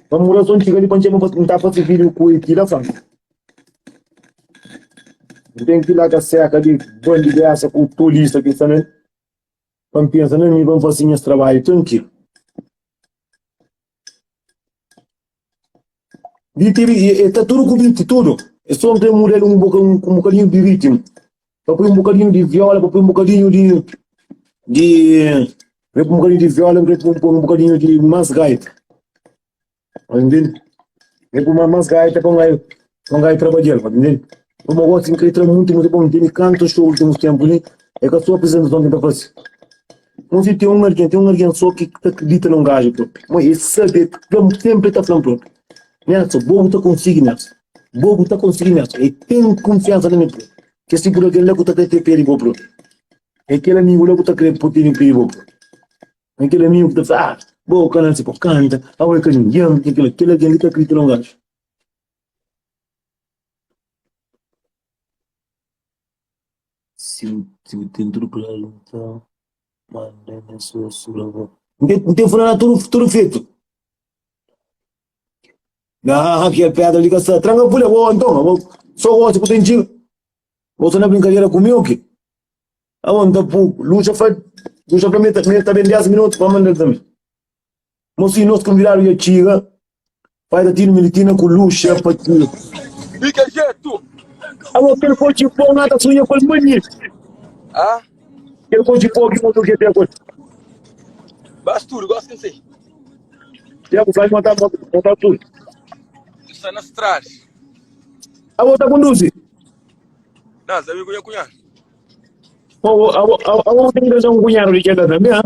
Pa muda son txiga li pa N txema N ta fasi video ku eti la Fransa. N ten ki larga seka di bandidesa ku tolisa ki sta na el pa N pensa na mi pa N fase nhas trabadju trankilu. Biti e ta tudu ku biti, tudu. E so N kre muda-l un un bokadinhu di ritmu, pa poi un bokadinhu di viola, pa poi un bokadinhu di di un bokadinhu di viola, N kre poi un bokadinhu di mas gaita. Entende? N kre poi mas gaita pa N pa N gai trabadja-l, entende? Pamodi gosi N kre tra munti múzika pa N tene kantu xou ultimus tenpu li, e ka so aprizentason ki N ta fase. Mon si ten un algen, ten un algen so ki ta kridita na un gaju propi. Mon el sabe, el fla-m, senpri el ta fla-m propi, Nelson, bo bu ta konsigi, Nelson, bo bu ta konsigi, Nelson. El ten kunfiansa na mi propi. Kes tipu di algen la ku ta kre ten pé di bo propi. É kel amigu la ku ta kre po tene pé di bo propi. É kel amigu ki ta fla, ah, bo ka nase pa kanta, abo é ka ningen, é kel, kel algen li ta kridita na un gaju. Si bu ten tudu klaru, nta manda nha sosu la bo. N ten funaná tudu tudu fetu. Na kel pedra li ka sta tranka pulha bo anton abo so gosi ku ten txiga. Bo sta na brinkadera ku mi o ke? Abo nta pu Luxa fla Luxa fla mi ta ta ben 10 minutu pa mandal tambi. Mosi nos konvidadu dja txiga. Pai ta tinu militina ku luxa pa txiga. Di ke jetu? Abo kel kotxi pó nga ta sunha ku el manhi. Ah? Kel kotxi pó ki moto ke ku el. Bas tudu, gosi ki N sai. Ya bu fla ma ta ma ta tudu. N sta na strada. Abo ta konduzi? Não, sabe ku nha kunhadu. Abo abo abo ten ki traze un kunhadu di kel la tambi, ha?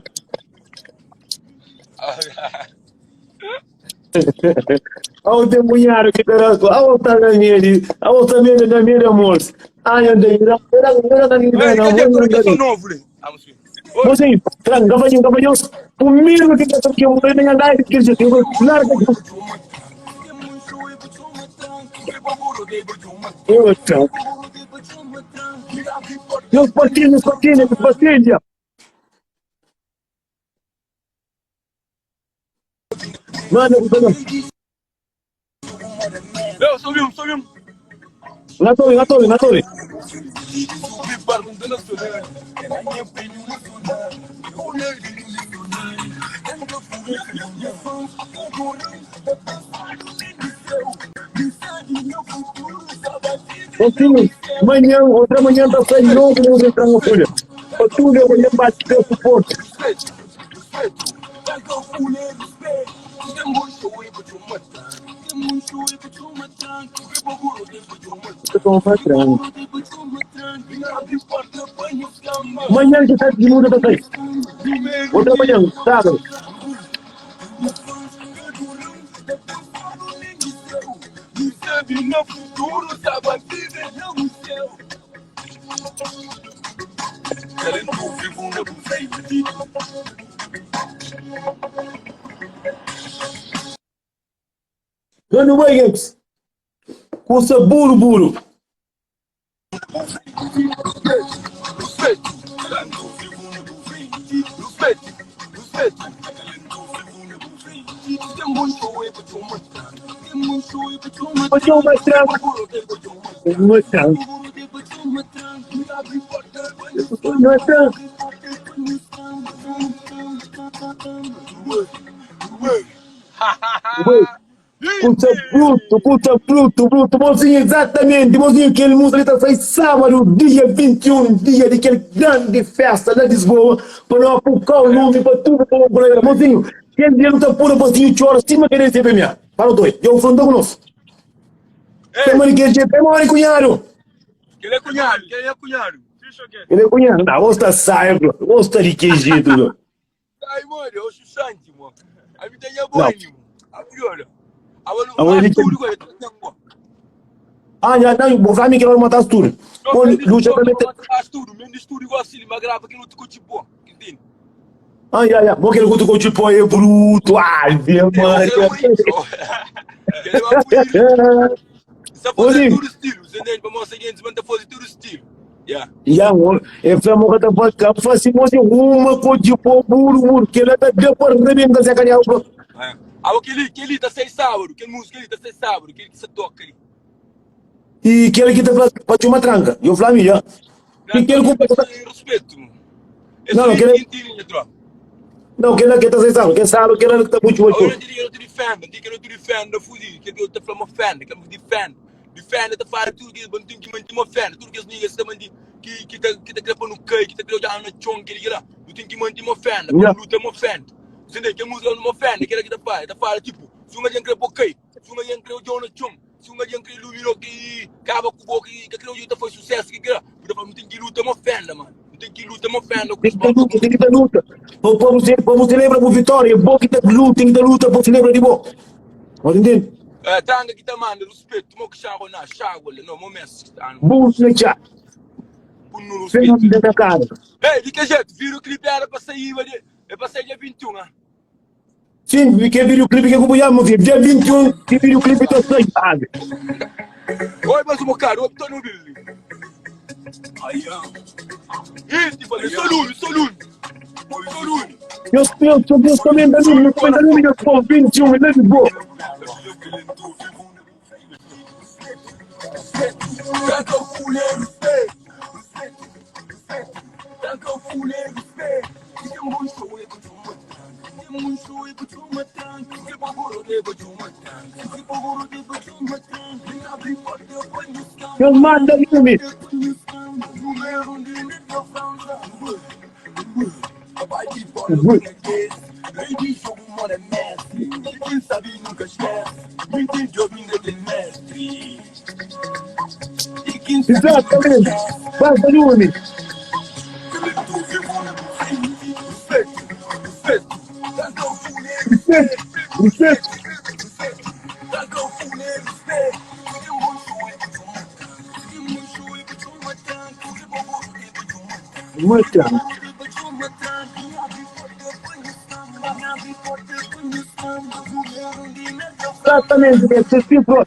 Abo ten kunhadu ki ta da abo ta na medi, abo ta medi na medi amor. Ai, eu tenho, eu eu eu Ei, di ke jetu ora ke son novu li? Mozinho, tran, gafanho, gafanho, primeiro que eu que eu vou na live que eu vou larga. Outra. Deus partilha, partilha, partilha. Manda, manda. Eu, subimos, subimos. Na torre, na torre, na torre. Mocinho, manhã, outra manhã tá saindo novo no entrar na folha. Para tudo eu vou bate teu suporte. Manhã que tá de muda tá sair. Outra manhã, sábado. Mano, bai, Gabs. Kusa buru buru. Hoje é uma tranca. Uma tranca. Uma tranca. Kusa bruto, kusa bruto, bruto. Mozinho, exatamente. Mozinho, kel música li ta sai sábado, dia 21, dia di kel grande festa na Lisboa, pa no apuka o lume pa tudo pa un colega. Mozinho, kel dia nu ta pura mozinho txora sima ke den CPMA. Para doi, dja ofronta ku nos. Tema di kel jeito, é mori cunhado. Kel é cunhado, kel é cunhado. Kel é cunhado. Não, gosta sai, bro. Gosta de que jeito, bro. Ai, mano, eu sou santi, mano. A mim tem bom, mano. A priora. A ele tudo com ele, tem bom. Ah, já não, vou falar que vai matar tudo. Pô, luta também. Matar tudo, menos tudo igual assim, mas grava que luta com tipo, entende? Ah, já, já. Bom que ele luta com tipo é bruto. Ai, meu mano. Sa fazer tudo estilo, você entende? Para mostrar que a fazer tudo estilo. Yeah. Ya, e fla mo ka ta faz, ka faz mo se uma ko de pô buru buru, que ela tá deu para rebenta se calhar. É. Ah, aquele, aquele tá sai sábado, aquele música ali tá sai sábado, aquele que se toca ali. I kel ki ta fla pa txoma tranka. Yo fla mi ya. Não, I kel ku tropa, sem respeito. É Não, só não, kel entende, minha tropa. não, kel que ta sai sabe, kel sabe kel que ta puxa o Agora eu digo, eu te defendo, digo que eu te defendo, fuzi, que eu te falo, me ofende, que eu me defendo. Defende, te fala tudo que eu tenho que manter, me ofende, tudo que as niggas também que que tá que tá querendo no cai, que tá querendo olhar na chão, que liga lá. Eu tenho que manter, me ofende, Yeah. quando luta me ofende. Você entende? Que a música não me ofende, que era que tá fala, tá fala tipo, se uma gente quer pôr cai, se uma gente quer olhar na chão, se uma gente quer iluminar que acaba com o boca que quer olhar foi sucesso que quer. Porque não tem que luta, me ofende, mano. Não tem que luta, me ofende, Tem que ter luta, tem que ter luta. O povo se, o povo celebra por vitória, é bom que tem luta, tem que ter luta, o povo celebra de bom. Pode entender? É, tanga que tá manda, respeito, mo que chago na chago, no momento, tá no, Bom flechar, por no sem respeito. da cara. Ei, de que jeito? Vira o clipe era pra sair, mas é pra sair dia 21, ah. Sim, que videoclipe que eu vou chamar, dia 21, que videoclipe tá saindo. Oi, mais um bocado, eu tô no vídeo. Ai, ah. Ih, tipo, sou lume, sou lume. Sou lume. Eu eu eu também da lume, eu da lume, eu tô 21, ele é de boa. Eu mando lume. Exatamente. Vai, lume. Respeito, respeito. Muito. Exatamente, é tipo.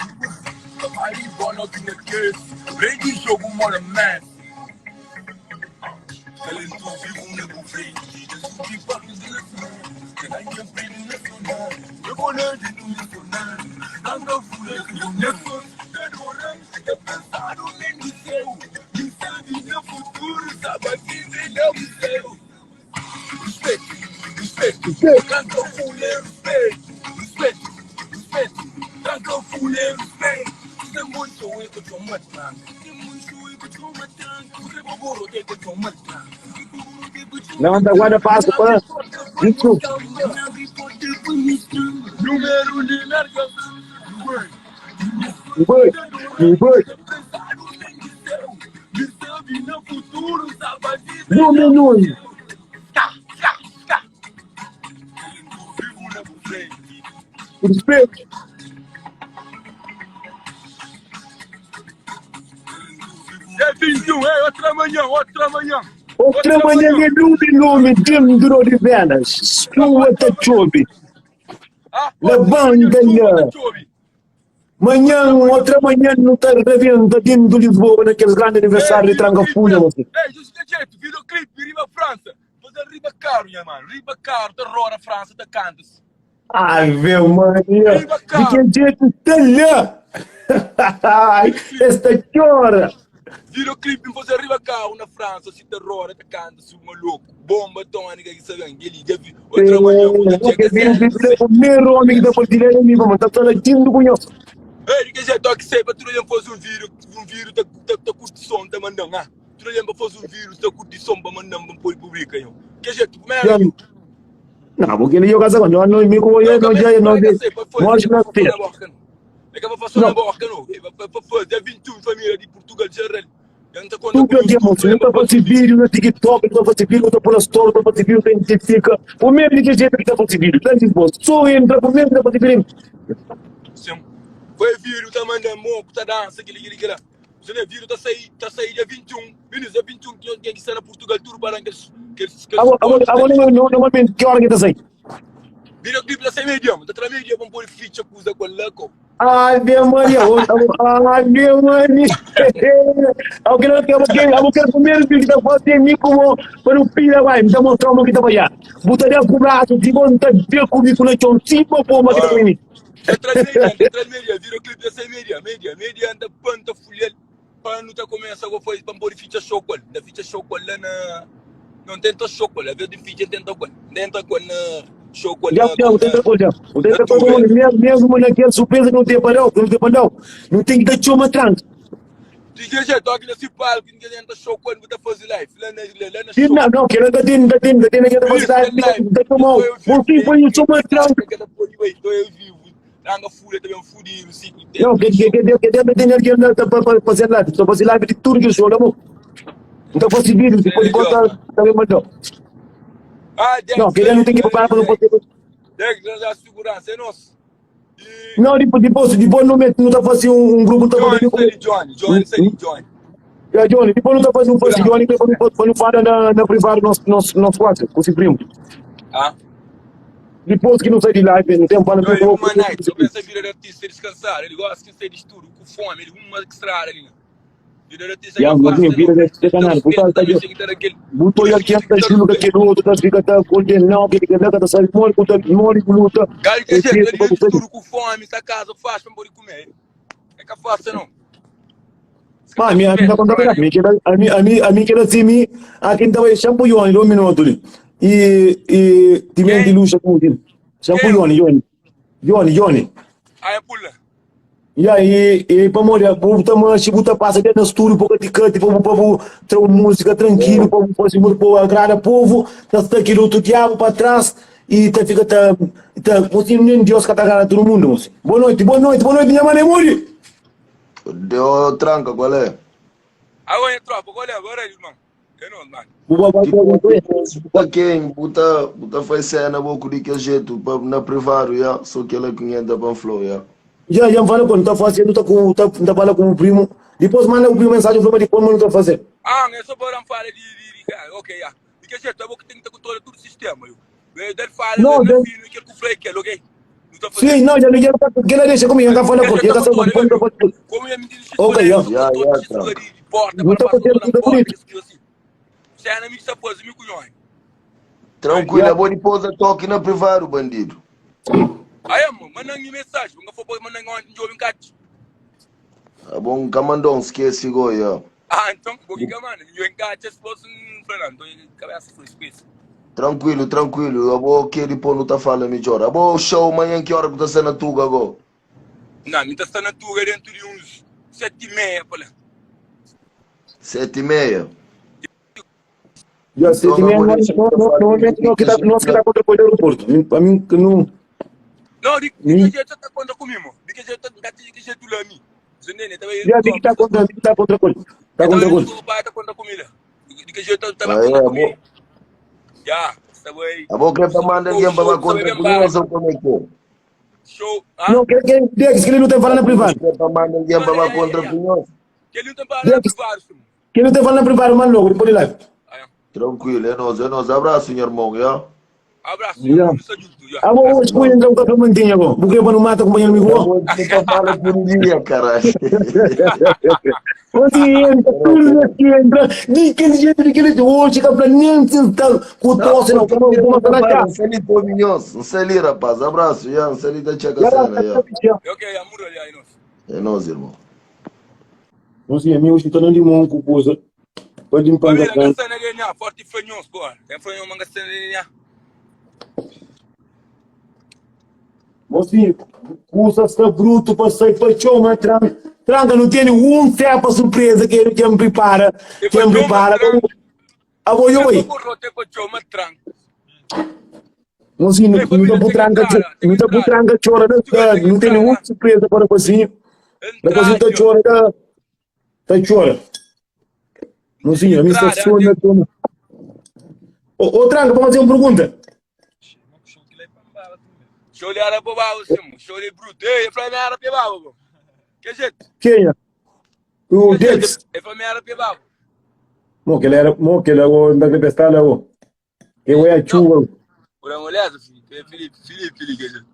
Não, da guarda passa para. Desculpa. Boi, boi. Lume, lume. Respeito. É 21, é outra manhã, outra manhã. Outra manhã é lume, lume, dentro de velas. Sua tachobe. Ah, Na banda, né? Manhã, outra manhã, não está reventa dentro de Lisboa, naqueles grandes aniversários de Tranca-Folha. você. Ei, justo que jeito, videoclipe, riba França. Fazer riba caro, minha mano. Riba caro, tá roda França, tá canta-se. Ave Maria, de que jeito tá lá? Esta chora. Videoclipe, fazer riba caro na França, se tá roda, tá canta-se, maluco. Bomba tônica, que sabe, ele já vi. Outra manhã, Porque o primeiro homem que tá partilhando é mim, mano, tá só latindo com eu. Ei, de que jeito, toque sei, para tu não fazer um vídeo, um vídeo, tá, tá, tá curte som, tá mandando, ah. Tu não para fazer um vídeo, tá curte som, para mandar, para pôr publica, eu. Que jeito, primeiro, Não, porque ele joga com não, não, me como eu, não, já, não, não, não, É que eu vou fazer na boca, não. Vai fazer 21 família de Portugal, geral. Tudo que eu não tá fazendo vídeo no TikTok, não tá fazendo vídeo, não tá pela story, não tá fazendo vídeo, tem identifica. O mesmo de que jeito que tá fazendo vídeo, tá Lisboa. Só entra, o mesmo que tá fazendo vídeo. Sim. Foi vídeo, tá mandando moco, tá dança, aquele, aquele, aquele. Você não vídeo, tá saindo, tá saindo dia 21. Meninos, dia 21, que quem que está na Portugal, tudo para aqueles, aqueles, Agora, agora, normalmente, que hora que tá saindo? Videoclipe tá saindo meio-dia, mano. Tá atrás meio-dia, vamos pôr feature, coisa com louco. Ave Maria, Ave Maria. Eu quero, eu quero, eu quero primeiro vídeo que tá fazendo mim como para o filho vai, me dá mostrar uma que tá vai. Botaria com o braço, digo, não tá bem comigo na chão, tipo, pô, mas que tá comigo. Tá atrás meio-dia, tá atrás meio-dia. videoclip dja sai meio dia, meio dia, meio dia N ta pa N ta fulha-l pa nu ta kumesa go faze pa N pode fitxa show ku el. N ta fitxa show ku el la na Não, N tenta show ku el, avés di fitxa N tenta ku el. N tenta ku el na show ku el Já, na já, o tenta na com já. O na tenta com Tuga. mesmo, mesmo naquele surpresa que não tem para que não tem para não tem que dar chama tranca. Di jeito, toki na si palco, ninguém entra show quando bu ta faze live, lá na, lá na Sim, show. não, não, que ela tem, tem, tem, tem aquela Feliz velocidade, tem live, da estou mão. eu Você vivo, foi o chama tranca. que tá pode vai, estou eu vivo. Ranga fúria também fudido, sim, Não, dentro que do que show. que que que tem alguém lá para fazer live, só fazer live de tudo que eu sou, não. Então fazer vídeo, depois de conta, também mandou. Ah, Não, Dex, que ele não tem que preparar para não fazer. Dex, nós a segurança, é nosso. E Não, depois, depois, depois não, não tá fazendo um grupo, não tá Johnny, fazendo. sai Johnny, Johnny, sai Johnny. Ya, Johnny, depois não tá fazendo um fazer Johnny, depois não pode não fala na, na privado nosso, nosso, nosso WhatsApp, com esse primo. Ah? Depois que não sai de live, não tem fala Não, ele com uma night, eu penso a vida de artista descansar, ele gosta de sair de estudo, com fome, ele uma extra ali, né? Vida de artista Ya, que mas faz, vida de artista não, canal, puta, tá também chega daquele. Botou ele aqui, tá estilo que aquele outro, tá fica tá condenado, que ele tá sabe mole, conta mole, luta. Cara, que jeito, ele de estudo com fome, essa casa faz para poder comer. É que fácil não. Ma a minha tá conta a mim que a mim a mim a mim que era assim, mim, a quem tava shampoo Johnny, um minuto ali. E e time de luxa com o Shampoo Johnny, Johnny. Johnny, Johnny. Ah, é pula. E aí, e para molhar, o tá manche, buta passa dentro do estúdio, pouco de canto, para povo ter música tranquilo, para fazer música, para agrada povo, tá tá aquele outro diabo para trás e tá fica tá tá, você nem Deus que tá agrada todo mundo, moço. Boa noite, boa noite, boa noite, minha mãe Muri. Deu tranca, qual é? Agora, tropa, qual é agora, irmão? Eu não, mano. Tipo, quem buta, buta faz cena, boco de que jeito, pa, na privado, ya, só que ela é 500 para flow, ya. Já, já me fala quando tá fazendo, tá com, tá, tá falando com o primo. Depois manda o primo mensagem, fala de como não tá fazendo. Ah, não é só para falar de, de, de, ah, ok, já. De que jeito, eu vou que tem que controlar todo o sistema, eu. Eu falo, Não, eu não. filho, que ele falei que ok? Não tá fazendo. Sim, não, já não já que ela deixa comigo, já fala com ele, já sabe como tá fazendo. Como eu me disse, Ok, já. Já, já, tranca. de porta, Não para tá fazendo passar tudo na porta, bonito. isso assim. Cena me disse, pô, me cunhões. Tranquilo, Ya. eu vou depois eu toque na privado, bandido. Aí, mano, manda uma mensagem, não for mandar um jovem cat. Tá bom, camandão, esquece, go, ya. Ah, então, vou que mano, eu encate se fosse um Fernando, cabeça foi esquece. Tranquilo, tranquilo, eu vou que depois não tá falando melhor. Eu vou show amanhã que hora que tá sendo na Tuga, go. Não, me tá está na tuga dentro de uns 7:30, pô lá. 7:30. Já sei Então, que eu mesmo, vou não, deixar não, pra não, não, que tá, nós que tá contra o aeroporto. Para mim que não. Não, de, de que jeito tá contra comigo? De que jeito tá de que jeito lá mim? Zendene, tá Já vi que tá contra, que tá contra coisa. Tá contra coisa. Tá contra comigo. De que jeito tá Ah, contra é, comigo? Já, tá bem. Eu vou querer pra mandar alguém pra contra comigo, ou como é que é? Show. Ah, Não, que que Dex, que ele não tem falando na privado. Quer pra mandar alguém pra contra comigo? que ele não tem para Dex. privado, sim. Que ele não tem falando na privado, mano, logo, depois de live. Ah, Tranquilo, é nóis, é nóis. Abraço, meu irmão, ya. Abraço. Já. Junto, já. Ah, bom, hoje fui entrar um café mantinha, bom. Porque eu não mata companheiro amigo. Eu vou te falar por dia, caralho. Você entra, tudo aqui entra, daquele jeito, daquele jeito. Hoje, fica pra nem sentar com tosse, não, como como tá na casa. Não sei ali, tô minhos. Não sei ali, rapaz. Abraço, ya. Não sei ali da tcheca Já cena, ya. Ok, amor ali aí, nós. É nóis, irmão. Você, amigo, hoje tá no limão com coisa. Pode limpar Família, a manga cena ali, nha. Forte fanhões, pô. Tem fanhão, manga cena ali, nha. Mocinho, custa está bruto para sair para chão, tranca. Tranca, não tem um cepa surpresa que ele que me prepara. Que me prepara. Ah, vou eu aí. Mocinho, não tá por tranca, não tá por tranca chora, não tem nenhuma surpresa para o mocinho. O tá chora, tá tá chora. Mocinho, a mim está sonha, toma. Ô, tranca, vou fazer uma pergunta. Show de era bobado, sim. Show de bruto. Ei, eu falei, era bobado. Que jeito? Quem é? O Dex. Eu falei, era bobado. Mo que ele era, mo que ele era o da tempestade, o. Eu é a chuva. Por uma olhada, Felipe, Felipe, Felipe, que jeito.